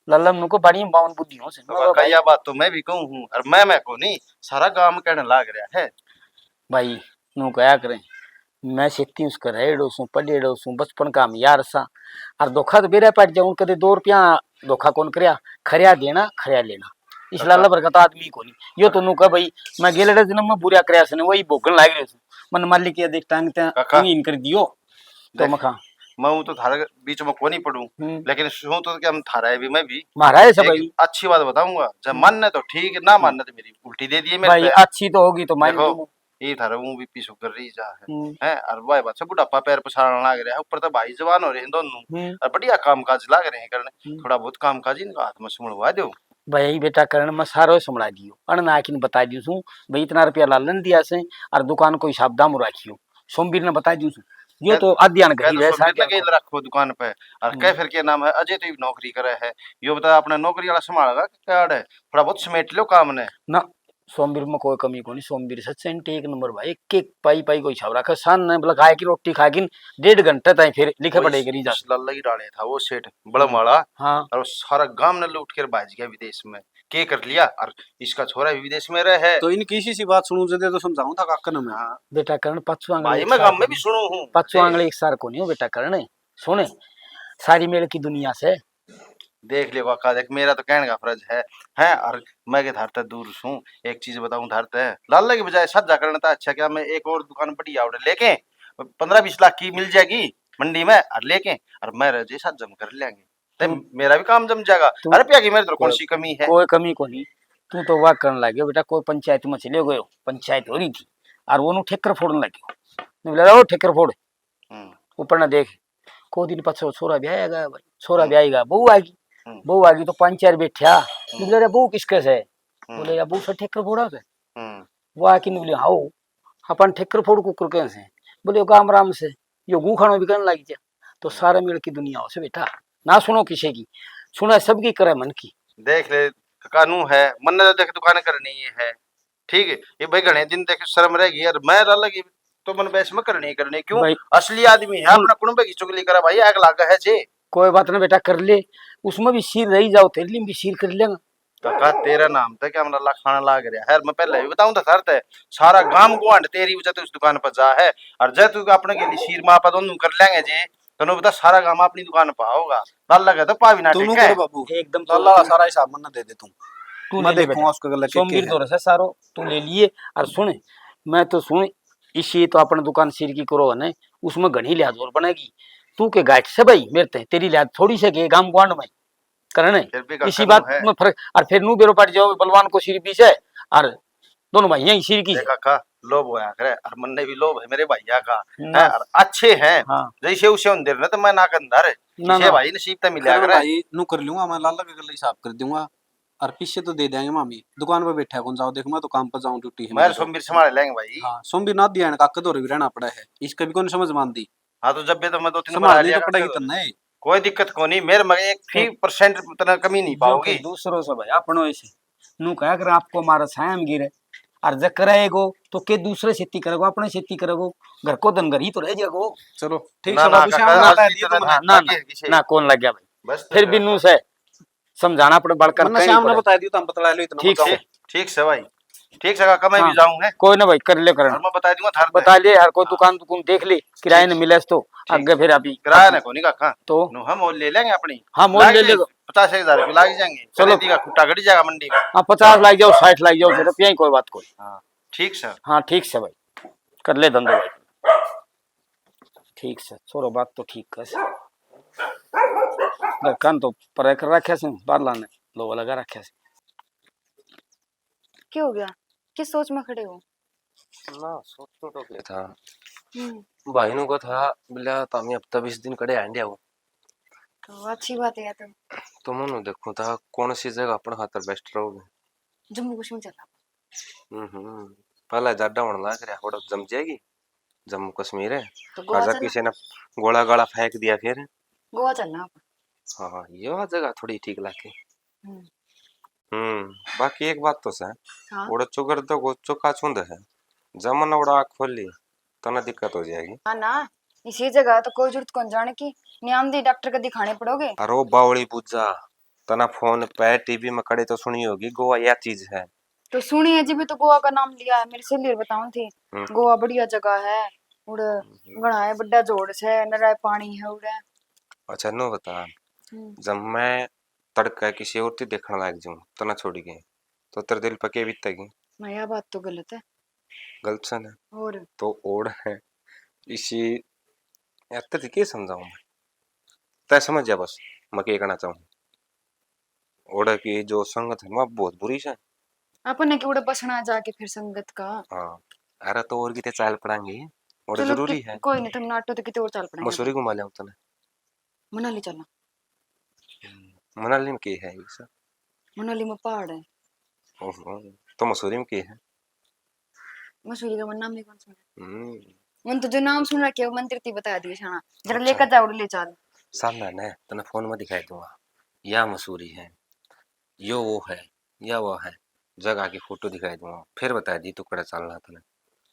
लाला नुको बड़ी बावन बुद्धि हो से। तो काका, या बात तो मैं भी कहूँ हूँ, और मैं, मैं को नहीं, सारा गांव कहने लाग रहा है। भाई, नू कहा करें, मैं सेती उसके रहेड़ो सूं, पढ़ेड़ो सूं, बचपन का हम यार सा। और धोखा तो बेरा पड़ जाऊं, कदे दो रुपया धोखा कौन करया, खरया देना, खरया लेना। इस काका। लाला बरकत आदमी को नहीं। यो तो नू कह भाई, मैं गेलड़े जन्म में बुरा करया सने, वही भोगन लाग रहे सूं। मन मालिक ये देख टांग ते काका। इन कर दियो। तो देख, मखा। मैं हूं तो थारे बीच में कोनी पड़ूं, हम्म। लेकिन सूं तो क्या हम थारा है भी, मैं भी। म्हारा है सब एक भाई। अच्छी बात बताऊंगा, जब हम्म। मानने तो ठीक, ना हम्म। मानने तो मेरी उल्टी दे दिए मेरे भाई, पे। अच्छी तो होगी तो मान देखो, लूं। ये थारे वो भी पीछू कर रही जा है, हम्म। हैं? और भाई बात से बुढ़ापा पैर पछाड़न लाग रहा है, ऊपर तो भाई जवान हो रहे हैं दोनों, हम्म। और बढ़िया काम काज लाग रहे हैं करने, हम्म। थोड़ा बहुत काम काज इनका हाथ में संभलवा दो। भाई बेटा करण, मैं सारो संभला दियो, अन ना किन बता दियो सूं, भाई इतना रुपया लालन दिया से, और दुकान को हिसाब दाम राखियो, सोमबीर ने बता दियो सूं, यो तो आधी आन घड़ी रह सोमबीर ने गेल रखो दुकान पे, और हम्म। कह फिर के नाम है, अजय तो नौकरी करे है, यो बता अपने नौकरी वाला संभालेगा क्या? थोड़ा बहुत समेट लो काम ने ना। सोमबीर में कोई कमी कोनी, सोमबीर सच्चे एक नंबर भाई, एक एक पाई पाई को हिसाब रखे। सान ने बोला खाए की रोटी खा के डेढ़ घंटे ताई फिर लिखे पड़े करी जा। लाला ही डाले था वो सेठ बड़म वाला, हाँ। और वो सारा गांव ने लूट कर भाज गया विदेश में। के कर लिया? और इसका छोरा भी विदेश में रहे है। तो इनकी इसी सी बात सुनू जदे तो समझाऊं था काका ने मैं। हाँ। बेटा करण पाछू आंगली भाई, मैं गांव में भी सुनू हूँ। पाछू आंगली एक सार कोनी हो बेटा करण, सुने सारी मेल की दुनिया से। देख ले काका, देख, मेरा तो कहने का फर्ज है, हैं? और मैं के थारते दूर सूं, एक चीज बताऊं थारते, लाला की बजाय साझा करने तो अच्छा क्या, मैं एक और दुकान बढ़िया order लेके पन्द्रह बीस लाख की मिल जाएगी मंडी में, और लेके और मैं रह जे साझा में कर लेंगे, ते हम्म। मेरा भी काम जम जाएगा। तू अरे प्या की मेरे तो कौन सी कमी है? कोई कमी को नहीं। तू तो वाह करने लग गयो बेटा, कोई पंचायत में चले गयो, पंचायत हो रही थी और वो ठेकर फोड़ने लग गयो, बोला ओ ठेकर फोड़। हम्म। ऊपर ना देख, को दिन पाछो छोरा ब्याह गया भाई, छोरा हम्म। ब्याह गया, बहू आ गई। हम्म। बहू आ गई तो पांच चार बैठा, हम्म। बोले रे बहू किसके से? हम्म। बोले या बहू से ठेकर फोड़ा से। हम्म। वो आके बोले हाओ, अपन ठेकर फोड़ कुकर के से? बोले गाम राम से, यो गू खानो भी कहने लग गया। तो हम्म। सारे मेल की दुनिया हो से बेटा, ना सुनो किसी की, सुना सबकी करे मन की। देख ले कानू है, मन ने तो देख दुकान करनी है, ठीक है, ये भाई घणे दिन तक शर्म रह गई यार, मैं अलग ही तो मन बहस में करनी ही करनी, क्यों? भाई, असली आदमी है, सुन। अपना कुणबे की चुगली करा भाई, आग लागे है जे। कोई बात ना बेटा, कर ले, उसमें भी सिर रही जाओ, तेरे लिए भी सिर कर लेंगे। काका, तेरा नाम तो क्या मतलब खाना लाग रहा है, मैं पहले भी बताऊं था सर ते, सारा गांव गुआंढ तेरी वजह से उस दुकान पर जा है, और जब तू अपने के लिए सिर मापा दोनों कर लेंगे जे, तन्नू बता, सारा काम अपनी दुकान पे आओगा। लाला का तो पावी ना तू ठीक है। बाबू। एकदम तो लाला का सारा हिसाब मन्ना दे दे तू। तू मैं ले ले देखूंगा बेटा। उसका गला के सोमवीर के है। तो रसे सारो तू ले लिए। और सुन, मैं तो सुन, इसी तो अपन दुकान सिर की करो ने, उसमें घणी लिहाज और बनेगी। तू के गाइड से भाई, मेरे ते तेरी लिहाज थोड़ी से के गांव गुआंढ में करने। फिर भी इसी बात है। में फर्क, और फिर नू बेरो पड़ जाओ, बलवान को सिर पीछे, और दोनों भाइयां ही सिर की देख से। काका, लोभ होया करे, और मन्ने भी लोभ है मेरे भैया का, ना। है, और अच्छे हैं। हाँ। जैसे उसे अंदर ना तो मैं ना के अंदर, ना, इसे ना। भाई नसीब तो मिला करण करे। भाई, नू कर लूंगा, मैं लाला के गले हिसाब कर दूंगा। और पीछे तो दे देंगे मामी, दुकान पे बैठा कौन जाओ, देख मैं तो काम पे जाऊं, ड्यूटी है मैं मेरी तो। सोमवीर संभाल लेंगे भाई। हाँ, सोमवीर ना दिया, काके धोरे भी रहना पड़ा है, इसका भी कौन समझ मानती। हाँ, तो जब भी तो मैं दो तीन बार संभालनी आ तो लिया पड़ेगी करता तन्ने। कोई दिक्कत को नहीं, मेरे में एक भी जो परसेंट तना कमी नहीं जो पाओगी। कोई दूसरों से भाई अपनो इसे नू कह कर आपको मारा सायम गिरे, और जब करेगो तो के दूसरे खेती करेगो, अपने खेती करेगो, घर को धन घर ही तो रह जाएगो। चलो, ठीक ना, से ना, बाबू काका, श्याम, ना आज पै की दियो तरह तुमने। ना, ना, ना, किसे ना, कौन लग गया भाई? बस फिर तो भी नू से समझाना पड़े, बड़कर मन्ने कहनी श्याम ने पड़े। बता दियो, तुम बतला लो इतना ठीक बचाओ। से। ठीक से भाई, ठीक से काका, मैं भी हाँ। जाऊं है। कोई ना भाई, कर ले करण। और मैं बता दूंगा थार पे। बता ले यार, कोई हाँ। दुकान दुकान देख ले, किराए ठीक। ने मिले तो ठीक। आगे फिर अभी किराया ना कोनी काका। तो? नो हम मोल ले लेंगे अपनी। हाँ, मोल लाग ले ले। जाएंगे, पचास एक हजार रुपये लाग जाएंगे। चलो। खरीदी का खुट्टा गड़ी जाएगा मंडी का। हाँ, पचास लाग जाओ, साठ लाग जाओ, रुपया ही कोई बात कोनी। हाँ, ठीक सर। हाँ, ठीक से भाई, कर ले धंधो भाई। ठीक से, छोरो बात तो ठीक कर। घर कान तो परे कर रखे से, बारला ने लोग लगा रखे से। क्या हो गया? किस सोच में खड़े हो? ना, सोचो तो क्या था? हम्म। भाई नु को था, बोला, "तामी हफ्ता बीस दिन कड़े आंडे हो।" तो अच्छी बात है तो। तो मनु देखूं था, कौन सी जगह अपन खातर बेस्ट रहोगे? जम्मू कश्मीर चला। हम्म, पहला जाडा होने लग रहा, थोड़ा जम जाएगी। जम्मू कश्मीर है। तो गोवा और जब चलना। किसी ने गोला गाला फेंक दिया फिर? गोवा चलना अपन। हाँ, हाँ, ये वाला जगह थोड़ी ठीक लागे। हम्म। हम्म, बाकी एक बात तो सै, हाँ। ओड़ा चुगर तो को चुका चुंद है, जमन ओड़ा आँख खोली, तो ना दिक्कत हो जाएगी। ना, ना, इसी जगह तो कोई जरूरत कौन जाने की, न्याम दी डॉक्टर के दिखाने पड़ोगे। अरे ओ बावली बुज्जा, तना फोन पे, टीवी में कड़े तो सुनी होगी, गोवा या चीज है। तो सुनी है जी, भी तो गोवा का नाम लिया है, मेरी सहेली बताऊं थी, हम्म। गोवा बढ़िया जगह है, उड़े हम्म। घना है, बड़ा जोड़ से, नरा पानी है उड़े। अच्छा, नो बता, हम्म। जब मैं तड़का किसी और थी देखने लाग जाऊं, तना छोड़ के, तो तेरे दिल पे के बीतेगी? ना, यह बात तो गलत है। गलत से ना? और? तो ओड़ है, इसी, यार, तेरे के समझाऊं मैं? तै समझ जा बस, मैं के कहना चाहूँ। ओड़े की जो संगत है, वहाँ बहुत बुरी से। अपन ने के उड़े बसना जाके फिर संगत का। हाँ, अरे तो और किते चाल पड़ांगे, और चलो, जरूरी कि-, है। कोई नहीं, तुम नाटो तो किते और चाल पड़ांगे। मसूरी घुमा ले तने। मनाली चलना। हम्म, मनाली में के है ये सब? मनाली में पहाड़ है। ओहो, तो मसूरी में के है? मसूरी का मन नाम ही कौन सुना? हम्म। मन तो जो नाम सुन रखे, वो मंत्र ती बता दिए, शाना। जरा अच्छा। लेकर जा, उड़ ले चाल। सामने ने तने फोन में दिखाई दूंगा, या मसूरी है, यो वो है, या वो है, जगह की फोटो दिखाई दूंगा, फिर बता दी तू कड़ा चलना तने।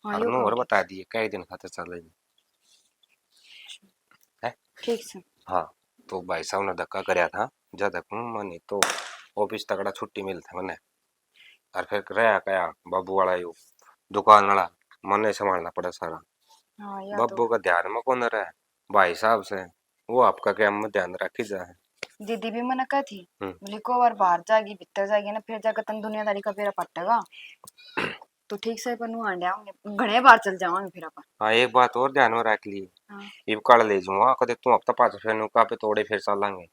हाँ, और यो नू और बात। बता दिए, कई दिन खातर चल रही है। ठीक से। हाँ, तो भाई साहब ने धक्का करया था, ज्यादा कहूँ मैं नहीं तो ऑफिस तगड़ा छुट्टी मिलता मने। और फिर रहा क्या, बाबू वाला यो दुकान वाला, मने संभालना पड़ा सारा। हाँ, या तो बाबू का ध्यान में कौन रहे, भाई साहब से, वो आपका क्या में ध्यान रखी जाए। दीदी भी मना कही थी, हम्म। बोली, को बार बाहर जागी, भीतर जागी ना, फिर जाकर तन दुनियादारी का बेरा पटेगा। तो ठीक से अपन वहां ले आवांगे, घणे बार चल जावांगे फिर अपन। हाँ, एक बात और ध्यान में रख ली, हाँ। इब कल ले जाऊंगा, कदे तू हफ्ता पाँच रुपया नु का पे तोड़े फिर चलांगे।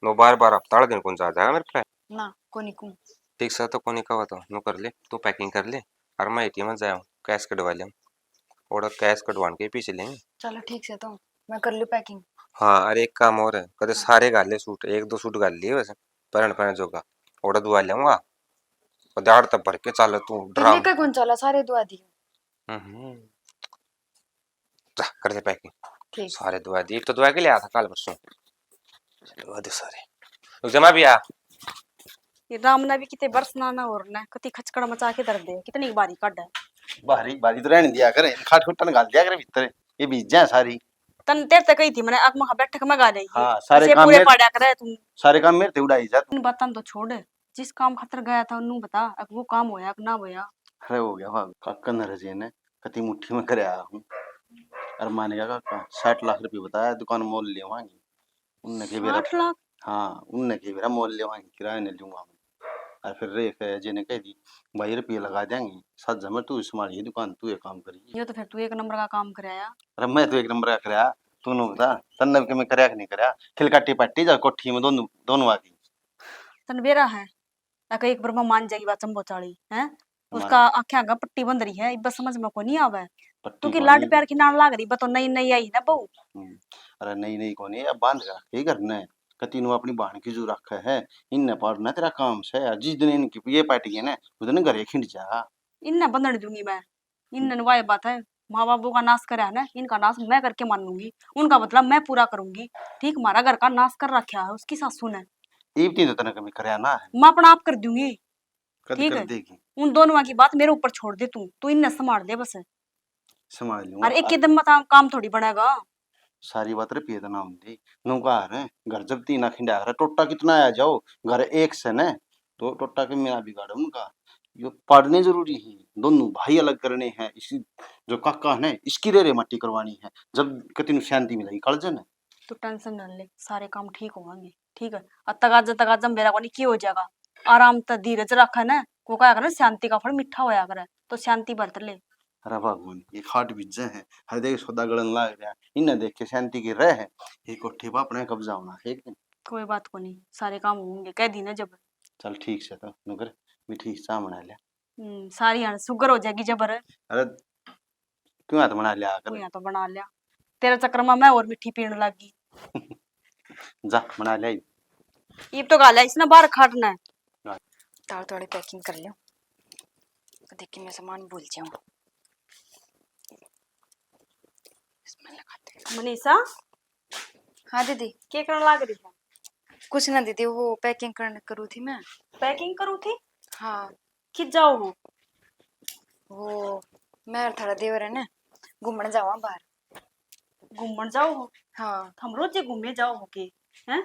नो बार बार हफ्ता वाले दिन कौन जा जाएगा मेरे पे? ना, कोनी कूं। ठीक से तो कोनी कहा तो, नु कर ले, तू पैकिंग कर ले, और मैं एटीएम में जाऊं, कैश कटवा लिया, और कैश कटवान के पीछे लेंगे। चलो ठीक से, तो मैं कर लूं पैकिंग। हाँ, अरे एक काम और है, कदे हाँ। सारे गाल ले सूट, एक दो सूट गाल लिए बस, पहन पहन जोगा, और दुआ लेऊंगा, और दाड़ तक भर के चल तू, ड्राम। लेकर कौन चला, सारे दुआ दिए। हम्म। जा, कर दे पैकिंग। ठीक। सारे दुआ दिए, एक तो दुआ के ले आया था कल परसों। दुआ दे सारे। रुक जा, मैं भी आ। ये राम ने भी किते बरसना ना और ना, कति खचकड़ मचा के धर दे, कितनी बारी काढ़े। बारी, बारी तो रहने दिया करे, खाट खुट्टन घाल दिया करे भीतर, ये भीज जाए सारी। तन तेरे ते कही थी मैंने, आग मखा बैठक में गा रही। हाँ, सारे काम पूरे मेरे, पाड़ा करे तुम। सारे काम मेरे ते उड़ाई जा तू। इन बातां तो छोड़, जिस काम खातर गया था, उन्नू बता, अब वो काम होया कि ना होया? अरे हो गया भाभी, काका ने रजे ने कति मुट्ठी में करया हूँ। अरे माने क्या काका, साठ लाख रुपये बताया, दुकान मोल लेवांगे। उनने के बेरा, साठ लाख? हाँ, उनने के बेरा मोल लेवांगे, किराए ने लूंगा हूँ। और फिर रे के अजय ने कह दी, भाई रुपये लगा देंगे, साथ जमे तू संभालिए दुकान, तू ये काम करिए। ये तो फिर तू एक नंबर का काम कराया। अरे मैं तो एक नंबर का कराया, तू नु बता, तन्ने के मैं करया कि नहीं करया? खिल काटी पाटी जा कोठी में दोनों, दोनों आ गई। तन बेरा है, अक एक बार में मान जाएगी बात चंबो चाली, हैं? उसका आंखें आगे पट्टी बंध रही है, इब समझ में को नहीं आवे। पट्टी क्योंकि कोनी। लाड प्यार की नाल लाग रही, बतो नई नई आई ना बहू। हम्म। अरे नई नई कोनी, अब बांध के रखे घर ने। कती नु अपनी बहन की जू रखे है, इनने पाड़ना तेरा काम से। जिस दिन इनकी ये पाट गई ना, उस दिन घरे खिंड जा। इनने बंधन दूंगी मैं। इनने वाए बात है, माँ बाबू का नाश करे है ना, इनका नाश मैं करके मानूंगी। उनका बदला मैं पूरा करूंगी। ठीक, हमारा घर का नाश कर रखा है उसकी सासू ने। इब ती तो तने कभी करया ना है। मैं अपना आप कर दूंगी। कद ठीक कर है। देगी? उन दोनों की बात मेरे ऊपर छोड़ दे तू, तू इनने संभाल ले बस। संभाल लूंगा। और एक ही दिन में काम, काम थोड़ी बनेगा। सारी बात रुपये तो ना होती। नू कहा है, घर जब तीन आखिंडा है, टोटा कितना आ जाओ, घर एक से न, तो टोटा के मेरा बिगाड़ उनका। यो पाड़ने जरूरी है, दोनों भाई अलग करने हैं। इसी जो काका है ना, इसकी रे रे माटी करवानी है। जब कति नु शांति मिलेगी कालजे ने। तू टेंशन ना ले, सारे काम ठीक होंगे। ठीक है, और तगाजा तगाजा मेरा कोनी की हो जाएगा। आराम त धीरज रखा ना, वो कहा करे, शांति का फल मीठा होया करे, तो शांति बरत ले। अरे भगवान, ये खाट बिज्जे हैं, हर देख सौदा गलन लाग रहा, इन्हें देख के शांति की रह है। ये कोठी पर अपने कब्जा होना है एक दिन। कोई बात को नहीं, सारे काम होंगे, कह दी ना जब। चल ठीक से, तो नुकर मीठी चाह बना लिया। हम्म, सारी हाण सुगर हो जाएगी जबर। अरे क्यों हाथ बना लिया कर? कोई तो बना लिया, तेरे चक्कर में मैं और मीठी पीने लग गई। जा बना ले। इब तो गाला इसने बाहर खाटना है। हाँ। ताल थोड़ी पैकिंग कर लियो, देख के मैं सामान भूल जाऊं। इसमें लगाते हैं। मनीषा। हाँ दीदी। के करने लग रही है? कुछ ना दीदी, वो पैकिंग करने करू थी मैं। पैकिंग करू थी? हाँ। कित जाओ हो? वो मैं और थारा देवर है ना, घूमण जावा बाहर। घूमण जाओ हो? हाँ। हम रोज ही घूमे जाओ हो के? हैं?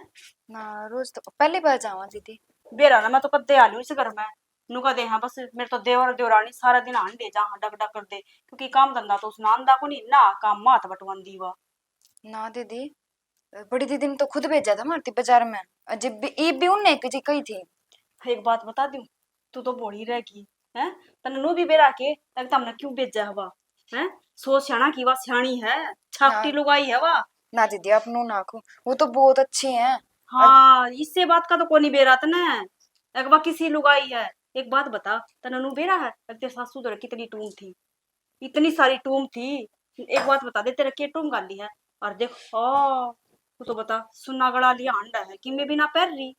ना, रोज तो पहली बार जावा दीदी। बेरा ना, मैं तो कद्दे आ लूं इस घर में। नुका दे, हाँ, बस मेरे तो देवर देवरानी सारा दिन आन दे जा, हाँ, डग डग कर दे, क्योंकि काम धंधा तो उसने आंदा को नहीं ना, काम मात बटवान दीवा। ना दीदी, बड़ी दीदी ने तो खुद भेजा था मारती बाजार में, और जब भी ईब भी उनने एक जी कही थी। एक बात बता दूं, तू तो भोली रह गई, हैं? तन्ने नू भी बेरा के, तक तमने क्यों भेजा हवा, हैं? सो सियाणा की वा सियाणी है, छापटी ना। लुगाई है वा। ना दीदी, आप नू ना को, वो तो बहुत अच्छी है। हाँ, इससे बात का तो कोनी बेरा तने, एक वा किसी लुगाई है। एक बात बता, तन्ने नू बेरा है, अब तेरे सासू तो कितनी टूम थी, इतनी सारी टूम थी। एक बात बता दे, तेरे के टूम गाली है? और देख, ओ, तू तो बता, सुन्ना गला लिया हांडा है, किमे भी ना पहर रही।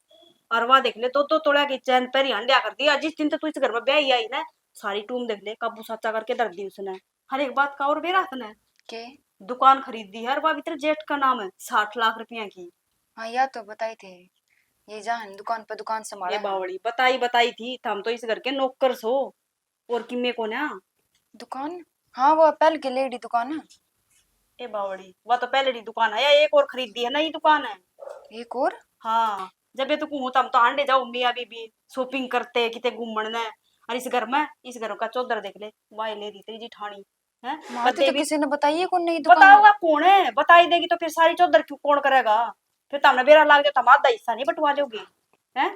और वह देख ले, दो दो तोड़ा की चैन पहरी हांडिया कर दी। आज जिस दिन तो तू इस घर में ब्याही आई ना, सारी टूम देख ले, काबू साचा करके धर दी उसने। हर एक बात का और बेरा तने। के? दुकान खरीदी है, और वह भी तेरे जेठ का नाम है, साठ लाख रुपया की। हाँ, या तो बताई थे, ये जहाँ दुकान पर दुकान संभाला ये है। बावली बताई, बताई थी, थम तो इस घर के नौकर सो। और किमे को ना? दुकान? हाँ, वो पहल की लेडी दुकान है। ए बावड़ी, वा तो पहले री दुकान है, या एक और खरीदी है, नई दुकान है। एक और? हाँ, जब ये तो कहूँ, तम तो हांडे जाओ मियाँ बीबी शॉपिंग करते, किते घूमण ने। और इस घर में, इस घर का चौधर देख ले, वाई ले दी तेरी जिठानी, हैं? माँ, तो, कदे तो भी किसी ने बताई है कौन नई दुकान? बताओगा कौन है? बताई देगी तो फिर सारी चौधर क्यों, कौन करेगा? फिर तमने बेरा लाग जाए, तम आधा हिस्सा नहीं बंटवा लोगे, हैं?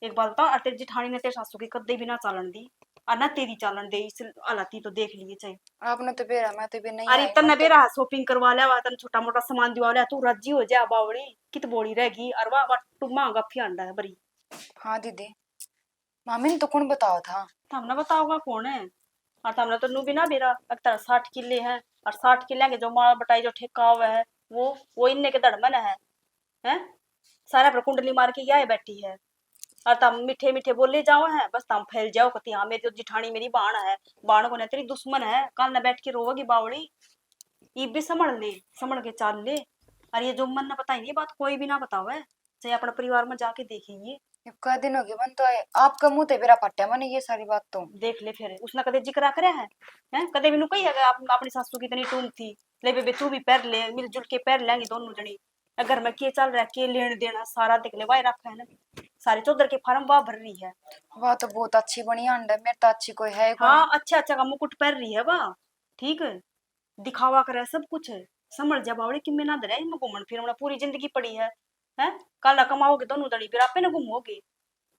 एक बात बताओ, और तेरी जिठानी ने तेरे सासू की कदे भी ना चालन दी, और ना तेरी चालन दे। इस हालाती तो देख लिए चाहे। आपने तो बेरा, मैं तो भी नहीं अरे आई, तन्ने मैं तो बेरा शॉपिंग करवा लिया, तन्ने छोटा मोटा सामान दिवा लिया, तू राजी हो जा बावड़ी, कित बोली रहेगी। और वाह वाह, टुम्मा गफी अंडा है बरी। हाँ दीदी, मामी ने तो कौन बताओ था? तमने बताओगा कौन है? और तमने तो नू भी ना बेरा, अगर तेरा साठ किले हैं, और साठ किले के जो माल बटाई जो ठेका हुआ है, वो वो इन्ने के धड़ में है, हैं? सारा पर कुंडली मार के या बैठी है। और तम मीठे मीठे बोले जाओ हैं, बस तम फैल जाओ कती, हाँ, मेरी तो जिठानी मेरी बाण है, बाण को ना तेरी दुश्मन है, कल ना बैठ के रोवेगी बावड़ी। ये भी संभल ले, संभल के चाल ले। और ये जो मन ना बताई, ये बात कोई भी ना बतावे, चाहे अपने परिवार में जाके देखेंगे। इब का दिन हो गए मन तो आए, आपका मुंह ते बेरा पाट्या मैंने ये सारी बात तो। देख ले फिर, उसने कदे जिक्र करे है, हैं? कदे भी नु कही है कि आप, अपनी सासू की इतनी टूम थी, ले बेबे तू भी पहर ले, मिलजुल के पहर लेंगे दोनों जनी। ए, घर में के चल रहा है, के लेन देन है, सारा देख ले, वाई रखा है ना। सारे चौधर के फार्म वाह भर रही है। वाह तो बहुत अच्छी बनी अंडा, मेरे तो अच्छी कोई है ही कोनी। हाँ, अच्छा अच्छा का मुकुट पहर रही है वाह, ठीक है, दिखावा करे सब कुछ है। संभल जा बावड़ी, किमे ना धरे इनमें घूमण फिरमण, पूरी जिंदगी पड़ी है, हैं? कल ना कमाओगे दोनों जनी, फिर आपे ना घूमोगे।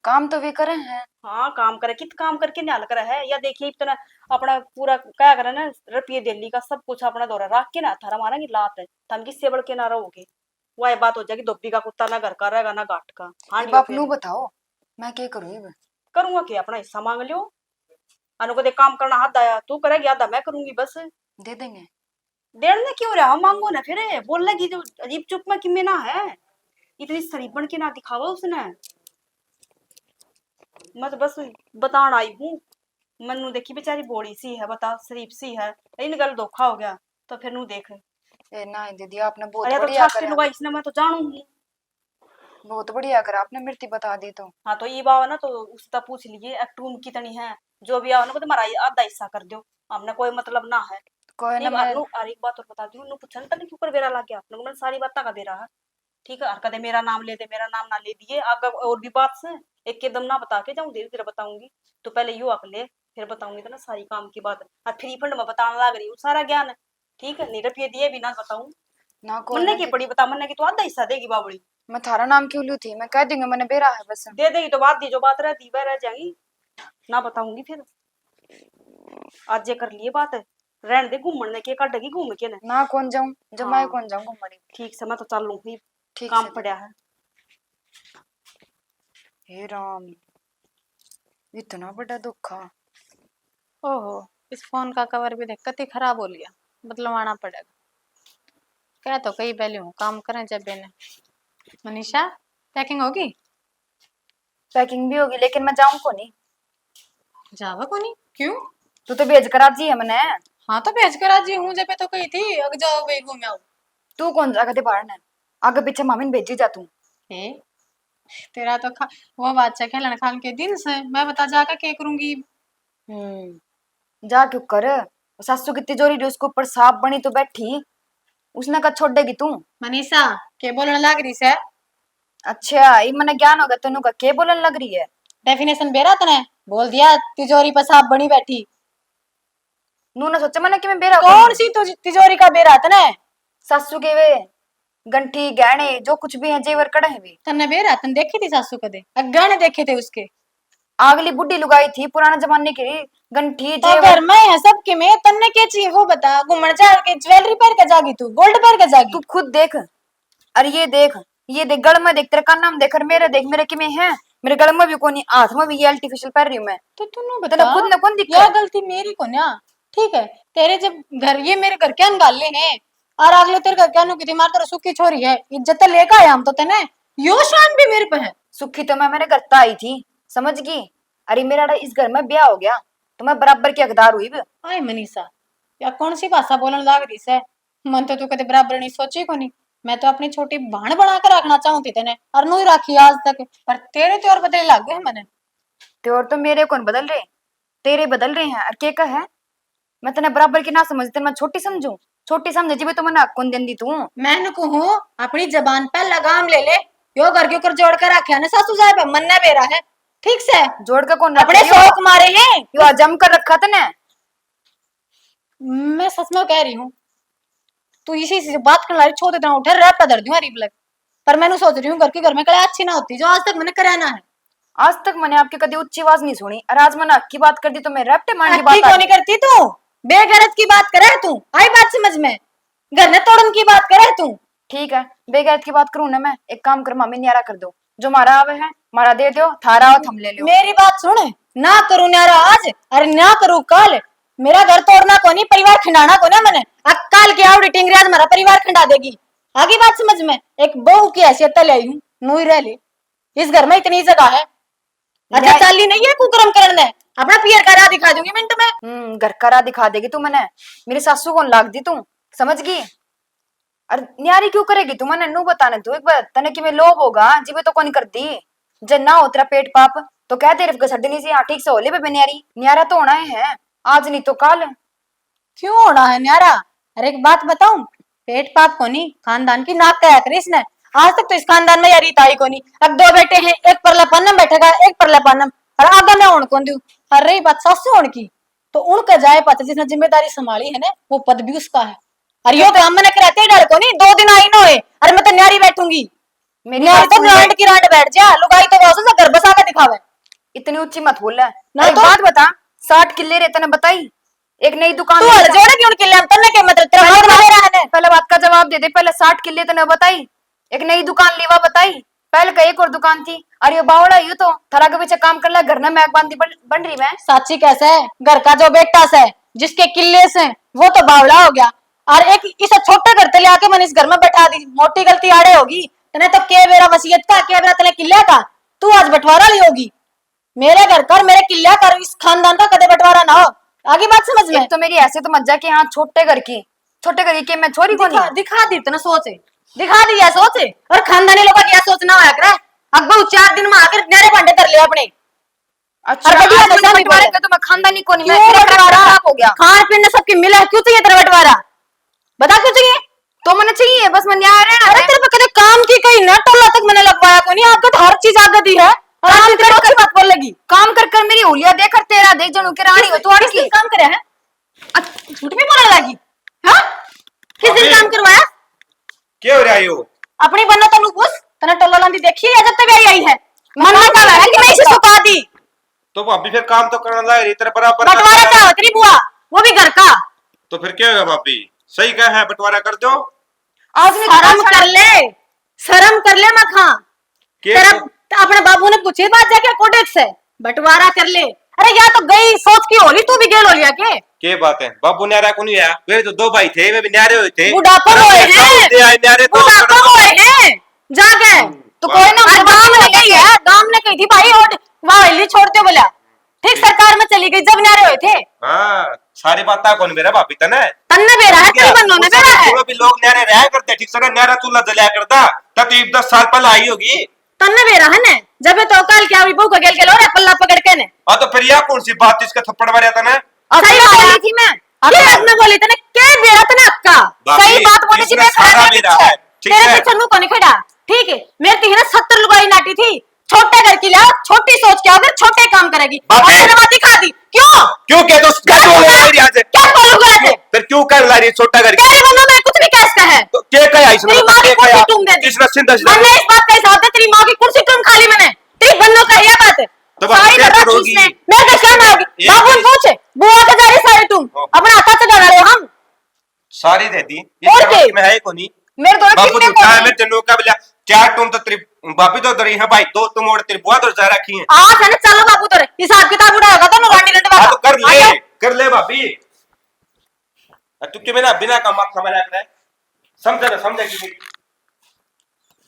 काम तो वे करे हैं। हाँ, काम करे, कित काम करके न्याल करे है। या देखिए, इतना अपना पूरा क्या करे ना, रुपये दिल्ली का सब कुछ अपना दौरा रख के ना, थारा मारेंगे लात है, थम किससे बड़ के ना रहोगे। वह बात हो जाएगी, धोबी का कुत्ता ना घर का रहेगा ना घाट का। हाँ, ये बाप नू बताओ, मैं क्या करूँ इब? करूँगा कि अपना हिस्सा मांग लियो। अनु को दे काम करना आधा, तू करेगी आधा मैं करूंगी बस। दे देंगे। देण ने क्यों रहा, मांगो ना फिर, बोलेगी जो अजीब चुप में किमे ना है, इतनी शरीफ बन के ना दिखावा उसने। मैं तो बस बताण आई हूँ, मन्नू देखी बेचारी भोली सी है, बता शरीफ सी है, इन गल धोखा हो गया तो फिर नू देख। ए ना दीदी, आपने बहुत अरे तो बढ़िया ठाकरे करा। लुगाई इसने मैं तो जानू हूँ। बहुत बढ़िया करा आपने, मिर्ती बता दी तो। हाँ, तो ये बाव ना तो उसका पूछ लिए, एक टूम कितनी है, जो भी आओ ना, वो तुम्हारा आधा हिस्सा कर दो, हमने कोई मतलब ना है। कोई ना, ठीक है, मैं अनु, और एक बात और बता दूं, नू पूछन तने क्यों कर बेरा लग गया, नू मैंने सारी बात का बेरा है। ठीक है, और कदे मेरा नाम ले दे, मेरा नाम ना ले दिए, आगे और भी बात से, एक एकदम ना बता के जाऊं, धीरे धीरे बताऊंगी। तो पहले यू हक ले, फिर बताऊंगी तो ना सारी काम की बात। और फ्री फंड में बताने लग रही हूँ सारा ज्ञान, ठीक है, नहीं रुपये दिए भी ना बताऊं। ना, कोई मन्ने ना की दे- पड़ी बता, मन्ने की तो आधा हिस्सा देगी बावली। मैं थारा नाम क्यों लूँ थी, मैं कह दूंगी मैंने बेरा है बस। दे देगी तो बात दी, जो बात रहती वह रह जाएगी, ना बताऊंगी फिर। आज ये कर लिए बात, रहन दे, घूमण ने के काटेगी घूम के ने। ना, कौन जाऊं, जब मैं हाँ। कौन जाऊं घूमण। ठीक से, मैं तो चल लूं ही, ठीक काम से। पड़ा है। हे राम, इतना बड़ा धोखा। ओहो, इस फोन का कवर भी देख, कति खराब हो लिया, बदलवाना पड़ेगा। कह तो कई पहले हूँ, काम करें जब ने। मनीषा, पैकिंग होगी? पैकिंग भी होगी, लेकिन मैं जाऊं कोनी। जावा कोनी? क्यों? तू तो भेज कर राजी है मने। हाँ, तो भेज कर राजी हूँ, जब तो कही थी अग जाओ भाई घूम आओ। तू कौन जा कदे बाहर ने, आगे पीछे मामी ने भेजी जा तू। ए, तेरा तो खा, वो बात है खेलन खान के दिन से, मैं बता जाकर के करूंगी। हम्म, जा क्यों कर, सासू की तिजोरी रही, उसके ऊपर सांप बनी तो बैठी, उसने का छोड़ेगी तू? मनीषा, के बोलने लग रही से? अच्छा, ये मने ज्ञान होगा, तन्नू का के बोलने लग रही है? डेफिनेशन बेरा तने बोल दिया, तिजोरी पर सांप बनी बैठी। नू ना सोचा मने कि मैं बेरा कौन सी तुझ-, तिजोरी का बेरा तने? सासू के वे गंठी, गहने, जो कुछ भी है, जेवर कड़े हैं वे। तन्ने बेरा, तन्ने देखी थी सासू कदे? अ, गहने देखे थे उसके? अगली बुढ़ी लुगाई थी, पुराने जमाने की गंठी, तो जेवर। घर में है सबके में, तन्ने के चाहिए वो बता? घूमण जा के ज्वेलरी पहन के जागी तू, गोल्ड पहन के जागी? तू खुद देख, अरे ये देख, ये देख, गल में देख, तेरे काना में देख, और मेरे देख, मेरे किमे है? मेरे गल में भी कोनी, हाथ में भी ये आर्टिफिशियल पहन रही हूँ मैं। तो तू नू तन्ने बता, खुद ने कौन दिखा? या गलती मेरी को ना, ठीक है? तेरे जब घर, ये मेरे घर के अनगाले हैं, और अगले तेरे घर के अनु की थी, मार तेरा सुखी छोरी है, इज्जत तो लेकर आया हम तो तने, यो शान भी मेरे पे है। सुखी तो मैं मेरे घर तक आई थी, समझ गई? अरे मेरा इस घर में ब्याह हो गया तो मैं बराबर की हकदार हुई भी। आए मनीषा, या कौन सी भाषा बोलने लाग रही से? मन तो तू कदे बराबर नहीं सोची कोनी। मैं तो अपनी छोटी भाण बना के रखना चाहूँ थी तने, और नू ही राखी आज तक, पर तेरे त्योर बदले लाग गए मने। त्योर तो मेरे कौन बदल रहे, तेरे बदल रहे हैं। और के का है, मैं तने बराबर की ना समझ, तने मैं छोटी समझूं? छोटी समझे जिबे तो मने हक कौन देंदी तू। मैं कहूँ अपनी जबान पे लगाम ले ले, यो घर के ऊपर जोड़ कर रखा है ना सासू साहब, मन ने बेरा है, ठीक से जोड़ के कौन अपने रखे? शौक मारे हैं। यो हजम कर रखा तने। मैं सच में कह रही हूँ, तू इसी से बात करने वाली छोड़ देता हूँ, ठहर रैप पे धर दूँ रिप्लाई। पर मैं सोच रही हूँ घर की घर में कला अच्छी ना होती जो आज तक मैंने करा ना है। आज तक मैंने आपकी कदी ऊंची आवाज नहीं सुनी, और आज मैंने हक की बात कर दी तो मैं रैप पे मान की बात हक की आ कोनी गई। करती तू, बेगैरत की बात करे तू, आई बात समझ में? घर ने तोड़न की बात करे तू। ठीक है, बेगैरत की बात करूँ ना मैं, एक काम कर मामी, न्यारा कर दो, जो मारा आवे है मारा दे दो, थारा हो थम ले लो। मेरी बात सुन, ना करूँ न्यारा आज, अरे ना करूँ काल, मेरा घर तोड़ना कोनी, परिवार खिंडाना कोनी मैंने। अकाल के आवड़ी टिंगरी आज मारा परिवार खिंडा देगी। आगी बात समझ में? एक बहू की हैसियत ले आई हूँ, नू ही रह ले, इस घर में इतनी जगह है। अच्छा, न्याय- चाली नहीं है कुकर्म करण ने, अपना पियर का राह दिखा दूंगी मिनट में। हम्म, घर का राह दिखा देगी तू मने, मेरी सासू कौन लाग दी तू, समझ गई? और न्यारी क्यों करेगी तू? मने नू बताने तू एक बार, तने कि मैं लोभ होगा जिबे तो कोनी करती। जे ना हो तेरा पेट पाप तो कह दे, रिफ घसड़ देनी सी, हाँ ठीक से हो ले बेबे न्यारी। न्यारा तो होना ही है, आज नहीं तो काल। क्यों होना है न्यारा? अरे एक बात बताऊं, पेट पाप कोनी, खानदान की नाक कहा करे इसने। आज तक तो इस खानदान में यह रीत आई कोनी। अब दो बेटे हैं, एक परला पानम बैठेगा, एक परला पानम, और आगे मैं होन कौन दूं। और रही बात सासू होन की, तो उनका जाए पाते जिसने जिम्मेदारी संभाली है ना, वो पद भी उसका है। अरे यो काम मैंने कराते ही डर को नहीं, दो दिन आई ना होए, अरे मैं तो न्यारी बैठूंगी। मेरी न्यारी बात तो सुन ले। रांड की रांड बैठ जा, लुगाई तो वासु से घर बसा के दिखावे। इतनी ऊंची मत बोल ले। ना अरे तो। बात बता, साठ किले रे तने बताई, एक नई दुकान तू ले हल जा। जोड़े क्यों किले हम, तन्ने के मतलब तेरा पहले बात बात, मेरा है ने। पहले बात का जवाब दे दे, पहले साठ किले तने बताई, एक नई दुकान लेवा बताई, पहले का एक और दुकान थी, और ये बावड़ा यू तो थारा के पीछे काम कर ले, घर में महक बांधी बन, बन रही मैं। साची कैसे? घर का जो बेटा से, जिसके किले से, वो तो बावड़ा हो गया। और एक इसे छोटे घर ते ले आके मैंने इस घर में बैठा दी, मोटी गलती आड़े होगी। तने तो के बेरा वसीयत का, के बेरा तने किले का, तू आज बंटवारा ली होगी। मेरे घर कर, मेरे किले कर, इस खानदान का कदे बंटवारा ना हो। आगी बात समझ में? एक तो मेरी ऐसे तो मत जा कि हाँ, छोटे घर की, छोटे घर की के मैं छोरी को दिखा, नहीं। दिखा दी तने सोच, दिखा दी या सोच। और खानदानी लोगों की या सोच ना होया करे। अगो चार दिन में आकर न्यारे भांडे धर ले अपने। अच्छा, और बढ़िया आज नशा मैंने भी बंटवारा बोले। कर तो मैं खानदानी को नहीं, क्यों मैं, मेरा बंटवारा? खराब हो गया। खान पीन ने सबकी मिला है, क्यों चाहिए तेरा बंटवारा? बता क्यों चाहिए? तो मैंने चाहिए, बस मैं न्याय रहना अरे है। तेरे पे कदे काम की कही ना, टोला तक मैंने लगवाया को नहीं, आपको तो हर चीज आगे दी है। और काम आप कर कर अच्छी बात बोल लगी। काम कर कर मेरी होलिया देख, कर तेरा देख, जनू के रानी हो तू, और किस दिन काम करे है? अच्छा, झूठ भी बोलने लगी। हाँ, किस दिन अबे। काम करवाया? क्या हो रहा है यो? अपनी बन्ना तनु पूछ, तने टोला लांदी देखी है जब तक आई, आई है। मन्ना का है कि मैं इसे सुखा दी। तो भाभी फिर काम तो करना लाग रही, तेरे बराबर का बंटवारा काम क्या है। हो तेरी बुआ, वो भी घर का। तो फिर क्या होगा भाभी, सही कहा है, बंटवारा कर दो। आज नहीं शर्म कर ले, शर्म कर ले मखा। के तेरा तो अपने बाबू ने पूछे बात जाके कोटेक से बंटवारा कर ले। अरे या तो गई सोच की होली, तू भी गेल हो लिया के? के बात है, बाबू न्यारा को नहीं आया, वे तो दो भाई थे, वे भी न्यारे हुए थे। बुढ़ापा अरे हुए हैं। दे आए न्यारे तो बुढ़ापा हुए हैं। जाके। हम्म, तो कोई ना, वाह। गांव ने कही है, गांव ने कही थी भाई, और वाह, छोड़ते बोला। ठीक सरकार में चली गई जब न्यारे हुए थे। हाँ, सारी बात कौन बेरा भाभी तने? तन्ने बेरा है, तेरी बन्नो ने बेरा है। चलो भी लोग न्यारे रहा करते, ठीक से ना, न्यारा चूल्हा जलाया करता, तब तो ये दस साल पहले आई होगी। तन्ने बेरा है ने, जब तो कल क्या हुई, बहू का गेल गेल हो रहा पल्ला पकड़ के ने। हाँ, तो फिर यह कौन सी बात, इसका थप्पड़ मारा तने? सही बात बोली थी मैं। अरे, मैं बोली तने, के बेरा तने अक्का? भाभी, सही बात बोली थी, इसमें मैं खड़ा सारा नहीं बेरा पीछे। है, ठीक तेरे है। पीछे नू कोनी खड़ा, ठीक है? मेरे ती है ना सत्तर लुगाई नाटी थी, छोटे घर की ले, छोटी सोच के आओ, फिर छोटे काम करेगी। भाभी। और मैं दिखा दी। क्यों? क्यों कह दो, क्या क्या बोलूंगा? बोल रही आज? क्या बोलूंगा आज? फिर क्यों कर ला रही है छोटा घर की? तेरे बंदों में कुछ भी कह सकता है। तो क्या कहा इसने? तेरी माँ की कुर्सी टूंग दे दी। किसने सीधा सीधा मैंने इस बात का हिसाब दे, तेरी माँ की कुर्सी टूंग खा ली मैंने। तेरी बंदों का यह बात है। तो बात सारी क्या बर्बाद करोगी? इसने। मैं तो क्या मांगी? ये बाबू ने पूछ, बुआ के जा रही सारी टूंग। हाँ। अपना हाथा चढ़ा रहे हम। सारी दे दी, और इस के? में है कोनी। मेरे तो बाबू कितने तू कोनी? मेरे ते नौका बिला, चार टूम तो तेरी भाभी तो दरी है भाई, दो टूम और तेरी बुआ तो जा रखी है। आ, चलो, चलो बाबू तो रे, हिसाब किताब उड़ा होगा तो रानी रंडवा हाँ, तो कर ले, आ जाओ। कर ले भाभी। आ, तू क्यों मेरा बिना का माथा में रख रहा है? समझा ना, समझा कि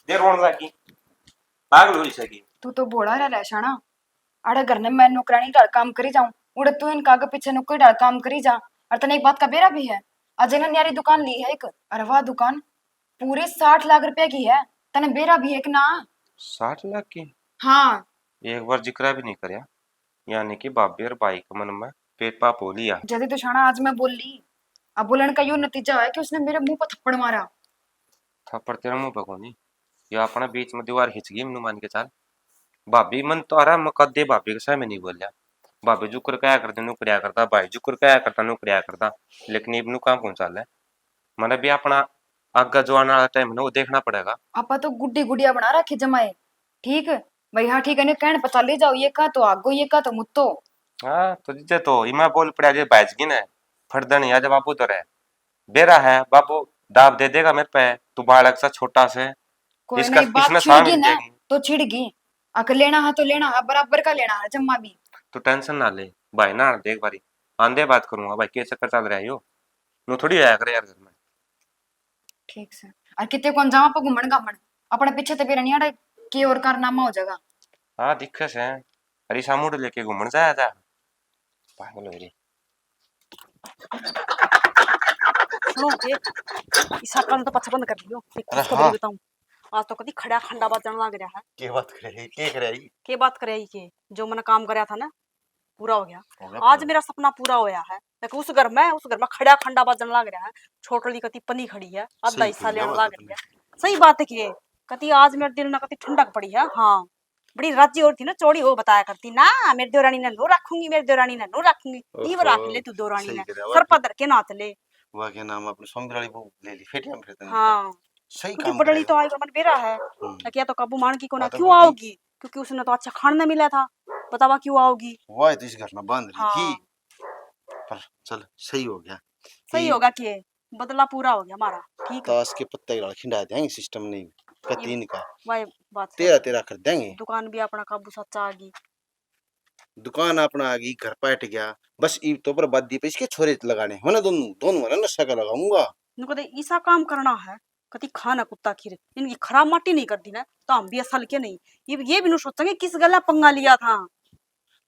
दे रोन लगी, पागल हो सकी। तू तो भोला रह, रह शाना। आड़े घर ने मैं नौकरानी ढाल काम करी जाऊं, उड़े तू इनका आगे पीछे नौकरी ढाल काम करी जा। और तने एक बात का बेरा भी है, अजय ने न्यारी दुकान ली है एक, अरे वाह दुकान पूरे साठ लाख रुपए की है, तने बेरा भी है कि ना? साठ लाख की? हाँ। एक बार जिक्रा भी नहीं करया, यानी कि भाभी और भाई के मन में पेट पाप हो लिया। जदे तो शाना आज मैं बोली, अब बोलने का यो नतीजा है कि उसने मेरे मुंह पर थप्पड़ मारा। थप्पड़ तेरे मुंह पे कोनी, ये अपना बीच में दीवार खिंच गई, मनु मान के चाल। भाभी मन तो आराम में कदे भाभी के सामने नहीं बोलिया। भाभी जुकर कहा करते नौकरिया करता, भाई जुकर कहा करता नौकरिया करता, लेकिन इब नु काम कौन चाल है? मैंने भी अपना आगे जो आने वाला टाइम है ना, वो देखना पड़ेगा। आपा तो गुड्डी गुड़िया बना रखे जमाए, ठीक भाई? हाँ ठीक है, कहने पता ले जाओ, ये का तो आगो, ये का तो मुत्तो। हाँ, तो जिजे तो इमा बोल पड़ा जे भाई जी ने फटदन या जब बाबू तो रहे। बेरा है, बाबू दाब दे देगा मेरे पे, तू बालक सा छोटा से। कोई इसका, नहीं, बात इसने छिड़ गई ना, तो छिड़ गई। अक लेना है तो लेना है, बराबर का लेना है जम्मा भी। तू टेंशन ना ले भाई, ना देख बारी आंदे बात करूंगा भाई, के चक्कर चल रहा है यो? नो थोड़ी आया करे यार घर में। ठीक से। और कितने कौन जावा पे घूमन घामन, अपने पीछे तो बेरा नहीं आड़ा के और कारनामा हो जाएगा। हाँ, दिखे से। अरे सामूड लेके घूमन जाया था। पागल हो रही। सुनो के, इस शक्ल ने तो पछा बंद कर दियो। एक अरे खुशखबरी हाँ। बताऊं, आज तो कदी खड़ा खंडा बाजण लाग रहा है। के बात करे, के करे? के बात करे के, जो मैंने काम करया था ना, पूरा हो गया। हो गया आज पूरा। मेरा सपना पूरा होया है। देख, उस घर में, उस घर में खड़ा खंडा बाजण लाग रहा है। छोटली कती पनी खड़ी है, आधा हिस्सा लेने लाग रही है। सही बात है कि कती आज मेरे दिल ना कती ठंडक पड़ी है। हाँ, बड़ी राजी हो रही थी ना, चौड़ी हो बताया करती ना, मेरी देवरानी ने नो रखूंगी, मेरी देवरानी ने नो रखूंगी। ये वो रख ले तू देवरानी ने, सर पर धर के नाच ले। वाह, क्या नाम है, अपनी सौंदर्य वाली बहू ले ली, फेटियां में फिरते हैं। हाँ। सही काम करे। बड़ली तो आएगा, मन बेरा है। हम्म। क्या तो काबू मान की कोना, क्यों आओगी? क्योंकि उसने तो अच्छा खान ना मिला था, बतावा क्यों आओगी? वाह, तो इस घर में बांध रही थी। हाँ। पर चल, सही हो गया। सही होगा कि बदला पूरा हो गया हमारा, ठीक है। ताश के पत्ते की ढाल खिंडा देंगे, सिस्टम नहीं। कती इनका। वाई बात है। तेरा, तेरा कर देंगे। दुकान भी अपना काबू सच्चा आ गई। दुकान अपना आ गई, घर पाट गया, बस इब तो बर्बादी पे इसके छोरे लगाने, मने दोनों, दोनों मने नशा का लगाऊंगा। इनको तो ऐसा काम करना है, कती खा ना कुत्ता खीर, इनकी खराब माटी नहीं कर दी ना, तो हम भी असल के नहीं। ये, ये भी नु सोचेंगे किस गला पंगा लिया था।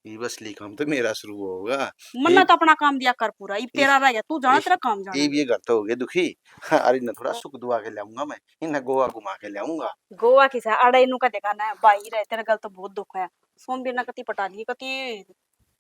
ये असली काम तो मेरा शुरू होगा। मन्ना ये तो अपना काम दिया कर पूरा, ये ये तेरा रह गया, तू जाना ये तेरा काम जाना। ये भी ये घर तो हो गए दुखी। अरे इन्हें थोड़ा हाँ। सुख दुआ के लाऊंगा मैं, इन्हें गोवा घुमा के लाऊंगा। गोवा की सा अड़े इनू का देखा ना भाई रहे, तेरे गल तो बहुत दुख है। सोमबीर ने कती पटा लिए, कती।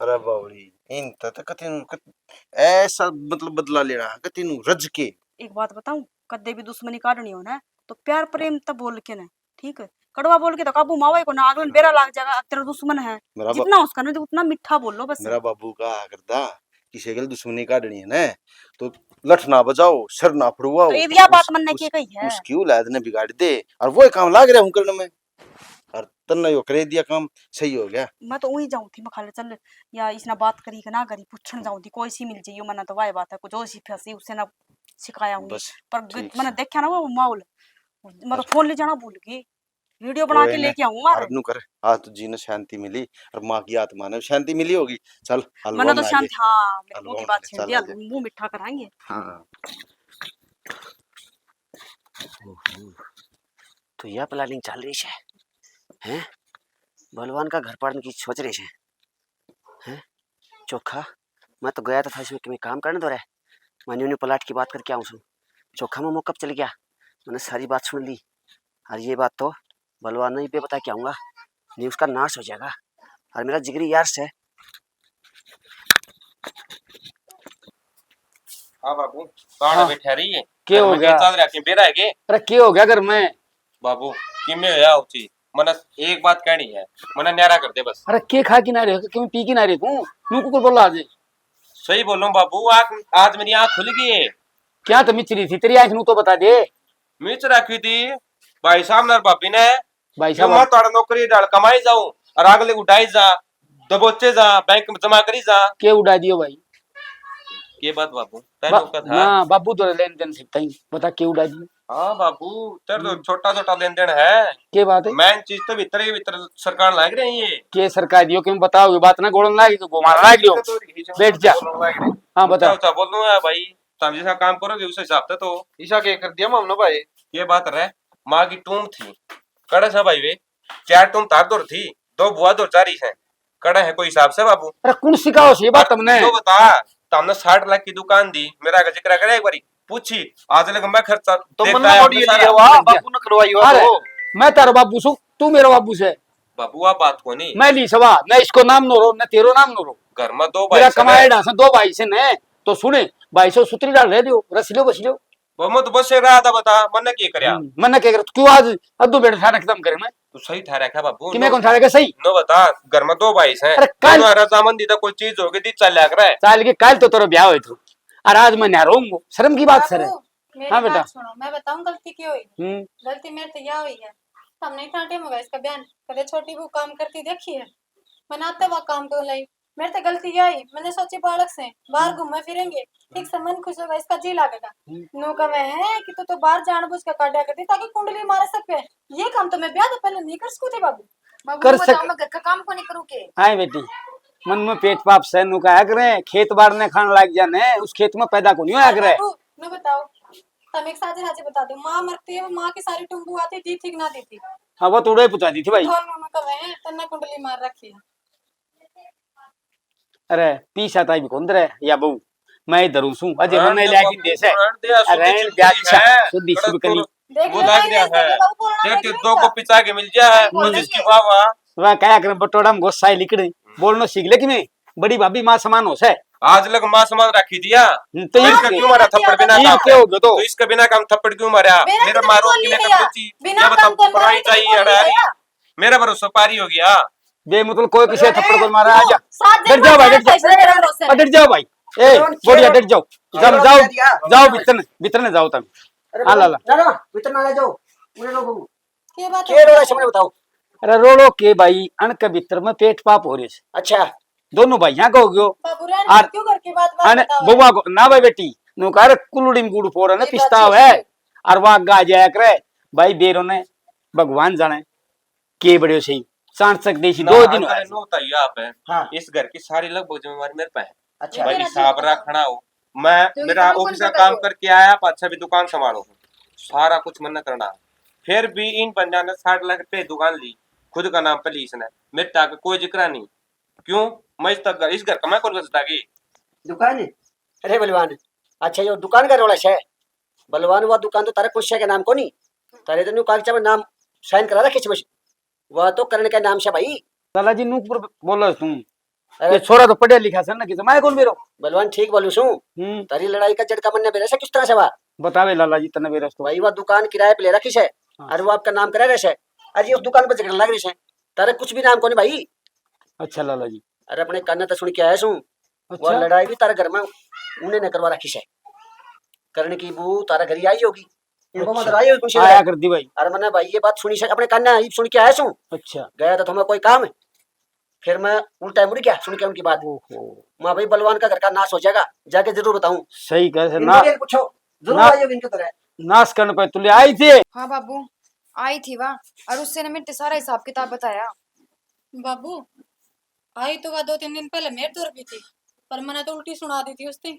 अरे बावड़ी, इन त, त कति न कत-, ऐसा मतलब बदला लेना, कति नु रज के। एक बात बताऊं, कदे भी दुश्मनी काटनी हो ना, तो प्यार प्रेम त बोल के ना, ठीक है? कड़वा बोल के तो काबू मावा ही को ना, अगले बेरा लाग जाएगा, "अब तेरा दुश्मन है।" मेरा बा-, जितना उसका ना, तो उतना मीठा बोलो बस। मेरा बाबू का करदा, किसी गल दुश्मनी काटनी है ना, तो लठ ना बजाओ, सिर ना फड़वाओ। तो ये भी या बात उस, मन ने उस, के कही है? उसकी औलाद ने बिगाड़ दे, और वो काम लाग रहा हूँ करने में। और तन्ने यो करे दिया काम, सही हो गया। मैं तो वही जाऊं थी, मैं खाले चल या इसने बात करी कि ना करी, पूछण जाऊं थी, कोई सी मिल जाइयो, मन्ने तो वाह बात है, कुछ और सी फंसी, उससे ना सिखाया हूं। बस, पर ग-, ठीक मैंने से। देखा ना वो माहौल, मैं तो और फोन ले जाना भूल गई, वीडियो बना कोई के ना, लेके आऊंगा। और नू कर, आज तो जी ने शांति मिली और माँ की आत्मा ने शांति मिली होगी। चल, हलवा मैंने तो बना शांति, ले। हाँ, हलवा मुंह की बना बात ले, छेड़ चल दिया, आ जा। मुंह मीठा कराएंगे। हाँ। ओहो, तो यह प्लानिंग चल रही है, हैं? बलवान का घर पाड़ने की सोच रही है, हैं? चोखा, मैं तो गया तो था इसमें कि मैं काम करने दो रहे, मैं न्यू न्यू प्लाट की बात करके आऊँ सूं। चोखा मैं मौका पे चल गया, मैंने सारी बात सुन ली। और ये बात तो बलवान ने भी बता के आऊँगा, नहीं उसका नाश हो जाएगा। और मेरा जिगरी यार से। हाँ बाबू, ताड़ हाँ। बैठा रही है। के घर हो में गया? के चल रहा है, के बेरा है के? अरे के हो गया घर में? बाबू, किमे होया हो ची? मने एक बात कहनी है, मने न्यारा कर दे बस। अरे के खा की ना रहे, के पी की ना रहे तू? नू कुकुर बोला आज। सही बोलूं बाबू, आज, आज मेरी आंख खुल गई है। क्या तो मिच रही थी तेरी आंख नू तो बता दे। मिच रखी थी भाई साहब ने और भाभी ने। भाई क्यों साहब, मैं थोड़ा नौकरी डाल कमाई जाऊं और अगले उठाई जा, दबोचे जा, बैंक में जमा करी जा। के उड़ा दियो भाई? के बात बाबू? तै बा-, नौकर था? ना, बाबू तो लेन देन से तई बता के उड़ा दियो। हाँ बाबू, तेरे तो हम्म। छोटा छोटा लेन देन है। के बात है? मेन चीज तो भीतर ही भीतर सरकार लाग रही है। के सरकार दियो, क्यों बताओ, ये बात ना गोलन लाग, तो घुमाना लाग रही हो। बैठ जा। हाँ, बता। ऊंचा ऊंचा बोलूं है भाई, तुम जैसा काम करोगे उस हिसाब से तो। ईसा के कर दिया मामनो भाई। ये बात रे, माँ की टूम थी, कड़े सा भाई वे, चार टूम तार दौर थी, दो बुआ दौर चारी से, कड़े है कोई हिसाब से बाबू। अरे कौन सिखाओ से ये बात तुमने? तो बता, तुमने साठ लाख की दुकान दी, मेरा का जिक्र करे एक बारी, पूछी, आज लग मैं खर्चा तो देता मन्ना है, बड़ी हमने लिया सारा हुआ, बाबू ने करवाई हुआ अरे, तो। मैं तारा बाबू सू, तू मेरा बाबू से। बाबू, आ बात कोनी। मैं ली सवा, न इसको नाम नो रो, न तेरो नाम नो रो। घर में दो भाई मेरा से कमाए ना। ढांसा दो भाई से ने, तो सुने, भाई से सुतरी डाल रह दियो, रस लियो, बस लियो। वो मैं तो बस से रहा था, बता, मन्ने के करया? हम्म, मन्ने के कर, क्यों आज अद्दू बेटा ठा रखता हम घर में? तू सही ठा रखा बाबू, कि मैं नो-, कौन ठा रखा सही? नो बता, घर में दो भाई से, अरे काल दोनों रजामंदी तो कोई चीज होगी, दी चल लग रहा है। चाल के काल तो तेरा ब्याह होए तू, और आज मैं न्यारो हूँ, शर्म की बात सर है। बाबू, मेरी हाँ बेटा। बात सुनो, मैं बताऊं गलती क्या हुई? हम्म। गलती मेरे तो यह हुई है, हमने इतना टाइम होगा इसका बयान, कदे छोटी बहू काम करती देखी है? मैंने आते वक्त काम तो लाई, मेरे तो गलती यह हुई, मैंने सोची बालक से बाहर हम्म। घूमे फिरेंगे, ठीक से मन खुश होगा, इसका जी लगेगा। हम्म। नू कहे है कि तू तो बाहर जानबूझ के काटा करती ताकि कुंडली मारे सके। ये काम तो मैं ब्याह तो पहले नहीं कर सकती बाबू। बाबू, कर मैं सक- बताऊं, मैं घर का काम को नहीं करूँ के? आए बेटी, मन में पेट पाप से नू कहा करे, खेत बाड़ने खान लाग जाने, उस खेत में पैदा को नहीं होया करे। बाबू, मैं बताओ, तुम एक साझे साझे बता दो, माँ मरती है, वो माँ की सारी टुम्बू आती दी थी कि ना दी थी? हाँ, वो तो उड़े पहुंचा दी थी भाई। दोनों में कहे हैं, तन्ने कुंडली मार रखी है। अरे, पीसा ताई भी कौन रे, या बहू, मैं इधर हूँ सूं, अजय हाँ, मन्ने तो लिया बाबू, के दे से। रहन दे, अरे, शुद्ध रहन दे, छुट्टी अच्छा, है। शुद्धी शुरू करी। देख वो लो, लाग रहा है। तेरे के दो को पिचा के मिल गया है, हम्म। जिसकी वाह वाह। वह क्या करें, बटोड़ा में गुस्सा ही लिकड़े, बोलना सीख ले कि मैं, बड़ी भाभी माँ समान हो से। आज लग माँ समान रखी दिया। हम्म, तो तो इसका इसके क्यों मारा थप्पड़ बिना ये काम? क्या हो गया तो? तो इसका बिना काम थप्पड़ क्यों मारा? मेरा मेरा तो मारो बोल कि नहीं नहीं गया। कर पूछी? बिना ये बता, काम करने पराई वाले चाहिए, को अरे, नहीं अरे। गया। मेरा भरोसा पारी हो गया। बे मतलब कोई किसी थप्पड़ को मारा, आ जा। सात दिन डट जाओ भाई, बाद डट जाओ। फैसला करा लो उससे। आ, डट जाओ भाई। ए, बोलिया, डट जाओ। जाओ, जाओ, जाओ, भीतर ने, भीतर ने जाओ तुम। अरे हाँ, लाला। ना, ना, भीतर ना ले जाओ। उन्हें लोगों के बात के है? रोड़ा सामने बताओ। अरे रोड़ो के भाई, अण के भीतर में पेट पाप हो रहे से। अच्छा। दोनों भाइयां का हो गयो। बाबू, रहने दो, क्यों घर की बात, बात अन बताओ? बउआ को, ना भाई बेटी, नु कह रे कुलड़ी में गुड़ फोड़ ने ये बात पिस्ताव सही है। है। और वो आगे आ जाया करे, भाई बेरो ने भगवान जाने के बड़े सही, चांचक देसी ना, दो दिन अंकल, होया। नो होता ही आप है। हाँ। इस घर की सारी लगभग जिम्मेवारी मेरे पे है। अच्छा। भाई, हिसाब रखना हो, मैं, क्योंकि मेरा काम ऑफिस कौन का सा काम करेगा? करके आया, पाछा भी दुकान संभालो, सारा कुछ मैंने करना। फिर भी इन बंदा ने साठ लाख रुपए दुकान ली, खुद का नाम पे ली इसने, मेरे तक कोई जिक्र नहीं। क्यों? मैं इस तक, इस घर का मैं कौन करता की दुकान है? अरे बलवान, अच्छा, यो दुकान का रोला है? बलवान, वो दुकान तो तारे कुछ के नाम को नहीं, तारे तो न्यू कागजा में नाम साइन करा रखे बस, वह तो करण के नाम से भाई। लाला जी, नूपुर बोलो तुम। अरे ये छोरा तो पढ़िया लिखा सै ना, कि मैं कौन बेरो? बलवान, ठीक बोलू सूं। हम्म। तारी लड़ाई का जड़ का मन्ने बेरा से किस तरह से वा? बतावे लाला जी, तन्ने बेरा तो। भाई, वा दुकान किराए पे ले रखी से, हाँ। और वो आपका नाम करा रहे से, और ये उस दुकान पर झगड़ा लग रही से, तारे कुछ भी नाम कोनी भाई। अच्छा लाला जी। अरे, अपने कान तो सुन के आया सूं। अच्छा। वो लड़ाई भी तारे घर में उन्हें ने करवा रखी से, करण की बू तारे घर ही आई होगी। इनको अच्छा। मत आई होगी कुछ आया लड़ाई। कर दी भाई। अरे, मैंने भाई ये बात सुनी से, अपने कान ही सुन के आया सूं। अच्छा। गया तो तुम्हें कोई काम है, फिर मैं उल्टा मुड़ गया सुन के उनकी बात। ओहो। मैं भाई, बलवान का घर का नाश हो जाएगा, जाके जरूर बताऊं। सही कह से इनको ना। भी पूछो, जरूर ना। आई होगी इनके तरह। नाश करने पे तुले आई थी। हाँ बाबू, आई थी वा, और उससे ने मेरे ते सारा हिसाब किताब बताया। बाबू, आई तो वह दो तीन दिन पहले मेरे दौर भी थी, पर मैंने तो उल्टी सुना दी थी उसने।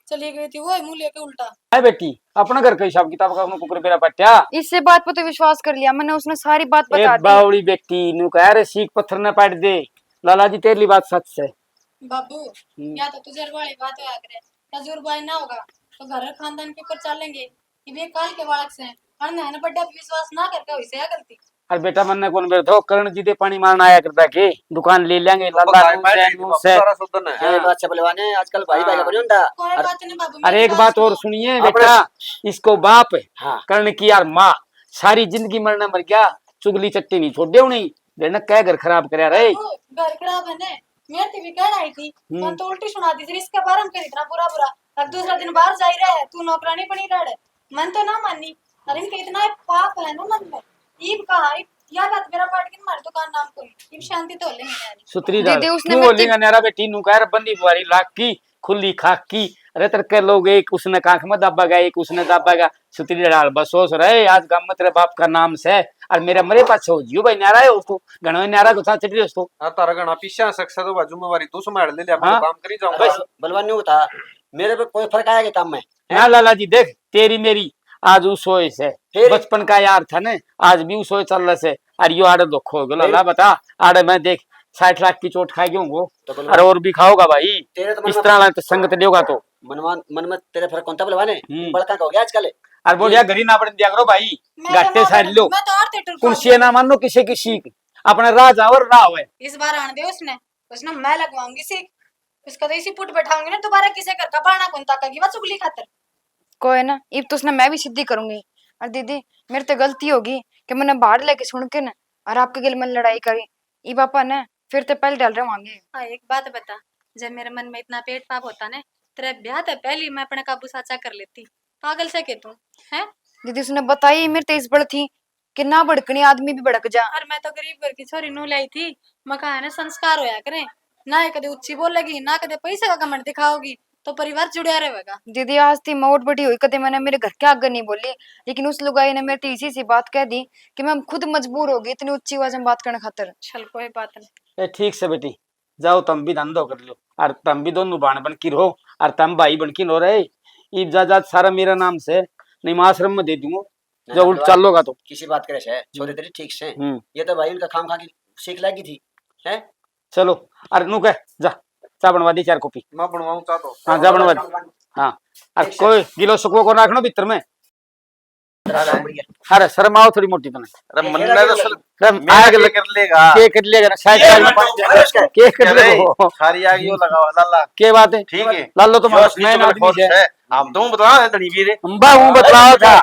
चली गई थी वो मुंह लेके उल्टा। है बेटी, अपने घर का हिसाब किताब का अपने कुकर बेरा पाट्या। इससे बात पे तो विश्वास कर लिया मैंने, उसने सारी बात ए बता दी। बावड़ी बेटी, न्यू कह रे, सीख पत्थर न पाट दे। लाला जी, तेरी बात सच है। बाबू, हम्म। या तो तुझे वाली बात होया करे, तजुर्बा ही ना होगा, तो घर खानदान के ऊपर चलेंगे। ये बेकाल के बालक से, अन है ना, बड्डा पे विश्वास ना करके हुई से या गलती। अरे बेटा, मन्ने कौन बेर थो, करण जी दे पानी मारना आया करता के, दुकान ले लेंगे, तो लाला पकाए नू बैठ से, गए नू बाबू, से। सारा सुधन है। क्या बात है बलवान, आजकल भाई भाई का हाँ। बड़ी होता। कोई अरे बात नहीं बाबू, अरे मेरी एक बात बात और सुनो। सुनिए अपने बेटा, इसको बाप हाँ। करण की यार माँ, सारी जिंदगी मरना मर गया, चुगली चट्टी नहीं छोड़े उन्हें, बेटा क्या घर खराब करया रे। बाबू, घर खराब है ने, मेरे ते भी कह आई थी, हम्म। मन तो उल्टी सुना दी थी, इसके बारे में कर इतना बुरा बुरा। अब दूसरा दिन बाहर जा ही रहा है, तू नौकरानी बनी रह। मन तो ना मानी, अरे इनके इतना पाप है ना मन में। ईब कहा, ईब या बात मेरा पाट के मार दुकान नाम कोई, ईब शांति तो लेंगे यार। सुतरी दीदी, डाल, उसने क्यों मेरे बोलेगा न्यारा बेटी, नू कह बंदी बुआरी लाग की, खुली खाक की। अरे तेरे के लोग एक उसने कांख में दाबेगा, एक उसने दाबेगा। सुतरी डाल, बस सोच रहे, आज गाम में तेरे बाप का नाम से, और मेरा मरे पाछे हो जियो भाई, न्यारा है उसको, घणो न्यारा गुस्सा चढ़ रही उसको। हाँ, तारा घणा पीछे सक्सेस हो, जिम्मेवारी तू संभाल ले, ले, अपना हाँ। काम करी जाऊंगा। बस। बलवान न्यू था, मेरे पे कोई फर्क आया के काम में? ना लाला जी, देख, तेरी मेरी आज उसोए से, फिर? बचपन का यार था ने, आज भी उसोए चल रहा से। अरे यो आड़े दुख हो गयो लाला, फिर? बता, आड़े मैं देख, साठ लाख की चोट खा गयो हूँ। तो बलवान, अरे और भी खाओगा भाई, तेरे तो मन इस में तरह तो संगत देगा तो। मनवान, मन में तेरे फर्क कौन था बलवान है? हम्म। बड़का का हो गया आजकल। अरे बोलिया, ये घरी ना पड़न दिया करो भाई, मैं तो घाटे ना साइड पड़न, लो। मैं तो और theatre कुर्सी ना मानो किसी की सीख, अपना राज आवर ना होए। इस बार आन दे उसने, उसने मैं लगवाऊंगी सीख। उसका तो इसी पुट बैठाऊंगी ना, दोबारा किसे घर का बारना कौन ताकेगी, बस चुगली खातर। कोई ना, इब तो उसने मैं भी सीधी करूंगी। और दीदी, मेरे ते गलती होगी कि मैंने बाहर लेके सुन के ना, और आपके गेल मैंने लड़ाई करी। इब आपा ने फिर ते पहले ढल रवांगे। हाँ, एक बात बता, जब मेरे मन में इतना पेट पाप होता ने, तेरे ब्याह ते पहले मैं अपने काबू साचा कर लेती। पागल से के तू, हैं? दीदी, उसने बताई मेरे ते इस बड़ थी कि ना भड़कने आदमी भी भड़क जा। और मैं तो गरीब घर की छोरी नू लाई थी, मैं कहा है ना संस्कार होया करे, ना ही कदे ऊंची बोलेगी, ना कदे पैसे का घमंड दिखाओगी, तो परिवार जुड़या रहेगा। दीदी, आज थी मैं और बड़ी हुई, कदे मैंने मेरे घर के आगे नहीं बोली, लेकिन उस लुगाई ने मेरे ते इसी सी बात कह दी कि मैं खुद मजबूर हो गई इतनी ऊंची आवाज में बात करने खातर। चल, कोई बात नहीं। ए, ठीक से बेटी, जाओ, तम भी धंधो कर लो, और तम भी दोनों बाण बन की रहो, और तम भाई बन की नो रहे। इब जायदाद सारा मेरा नाम से, नहीं मैं आश्रम में दे दूंगा, ना, जो ना, उल्ट बलवान, चालोगा तो। किसी बात करे से, छोरे तेरी ठीक से। हम्म। ये तो भाई उनका खाम खा की सीख लगी थी, हैं? चलो, अरे नू कह, जा, चाय बनवा दी चार कॉपी। मैं बनवाऊं चाय तो। हाँ, जा बनवा दी। हाँ, अरे कोई गिलो सुखो को रखना भीतर में। अरे शर्म आओ थोड़ी मोटी तने। अरे मन्ने तो सर, अरे मैं आग के लग कर लेगा। के कर लेगा ना, शायद ये शायद मत मत कर। के कर अरे, लेगा। सारी आग यो लगावा लाला। के बात है? ठीक है। लालो तो जो मैं असली ना चुगलखोर आदमी है। है। हम तो बता है धनी भी रे। हम बा हूँ बतलाओ था।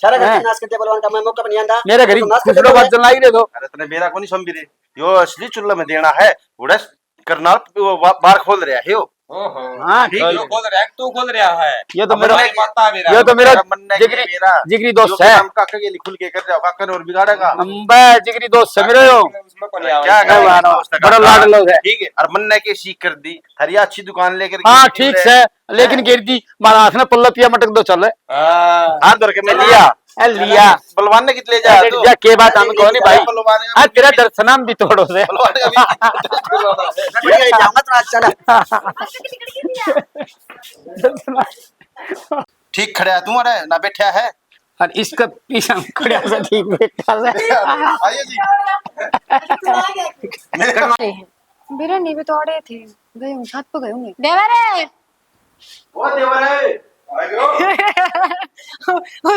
सारा घर हैं? नाश करते बलवान का मैं मौका नहीं आंदा। मेरे घर तो नाश करते खुसरो बलवान। बात जलाई रे दो। अरे तने मेरा को नहीं समझ रे। यो असली चुल्ला में देना है। उड़स करनाल वो बा-, बार खोल रहा है यो। ओहो। हाँ, ठीक है। यो खोल रहा है, तू खोल रहा है। ये तो मेरा, अपना ही माता मेरा। ये तो मेरा मेरा मन नहीं जिगरी, मेरा। जिगरी दोस्त जो है। काम काका के लिए खुल के कर रहा, काका ने और बिगाड़ेगा। अम्बे जिगरी दोस्त है मेरे यो। उसमें कौन अरे आया? क्या अरे करेगा वाह, दोस्त का बड़ा काम? लाडलो है। ठीक है, और मन ने के सीख कर दी, हरिया अच्छी दुकान लेकर हाँ, गई ठीक है। से, लेकिन हाँ। गिर दी, मारा हाथ ने पल्ला पिया मटक दो चल। हाँ। हाथ धर के मैं लिया। ए लिया। बलवान ने कितने जा तू? जा, के बात हम कौन भाई? बलवान ने आज तेरा दर्शनाम भी तोड़ो से। बलवान का भी बढ़िया जाऊंगा तो आज चला। ठीक खड़ा है तू, अरे ना बैठा है। और इसका पीछा खड़ा से ठीक बैठा से। आइए जी। मेरे रहे हैं। बेरा नहीं, वे तो अड़े थे, गए होंगे, छत पे गए होंगे। देवरे। ओ देवरे, आइयो। उस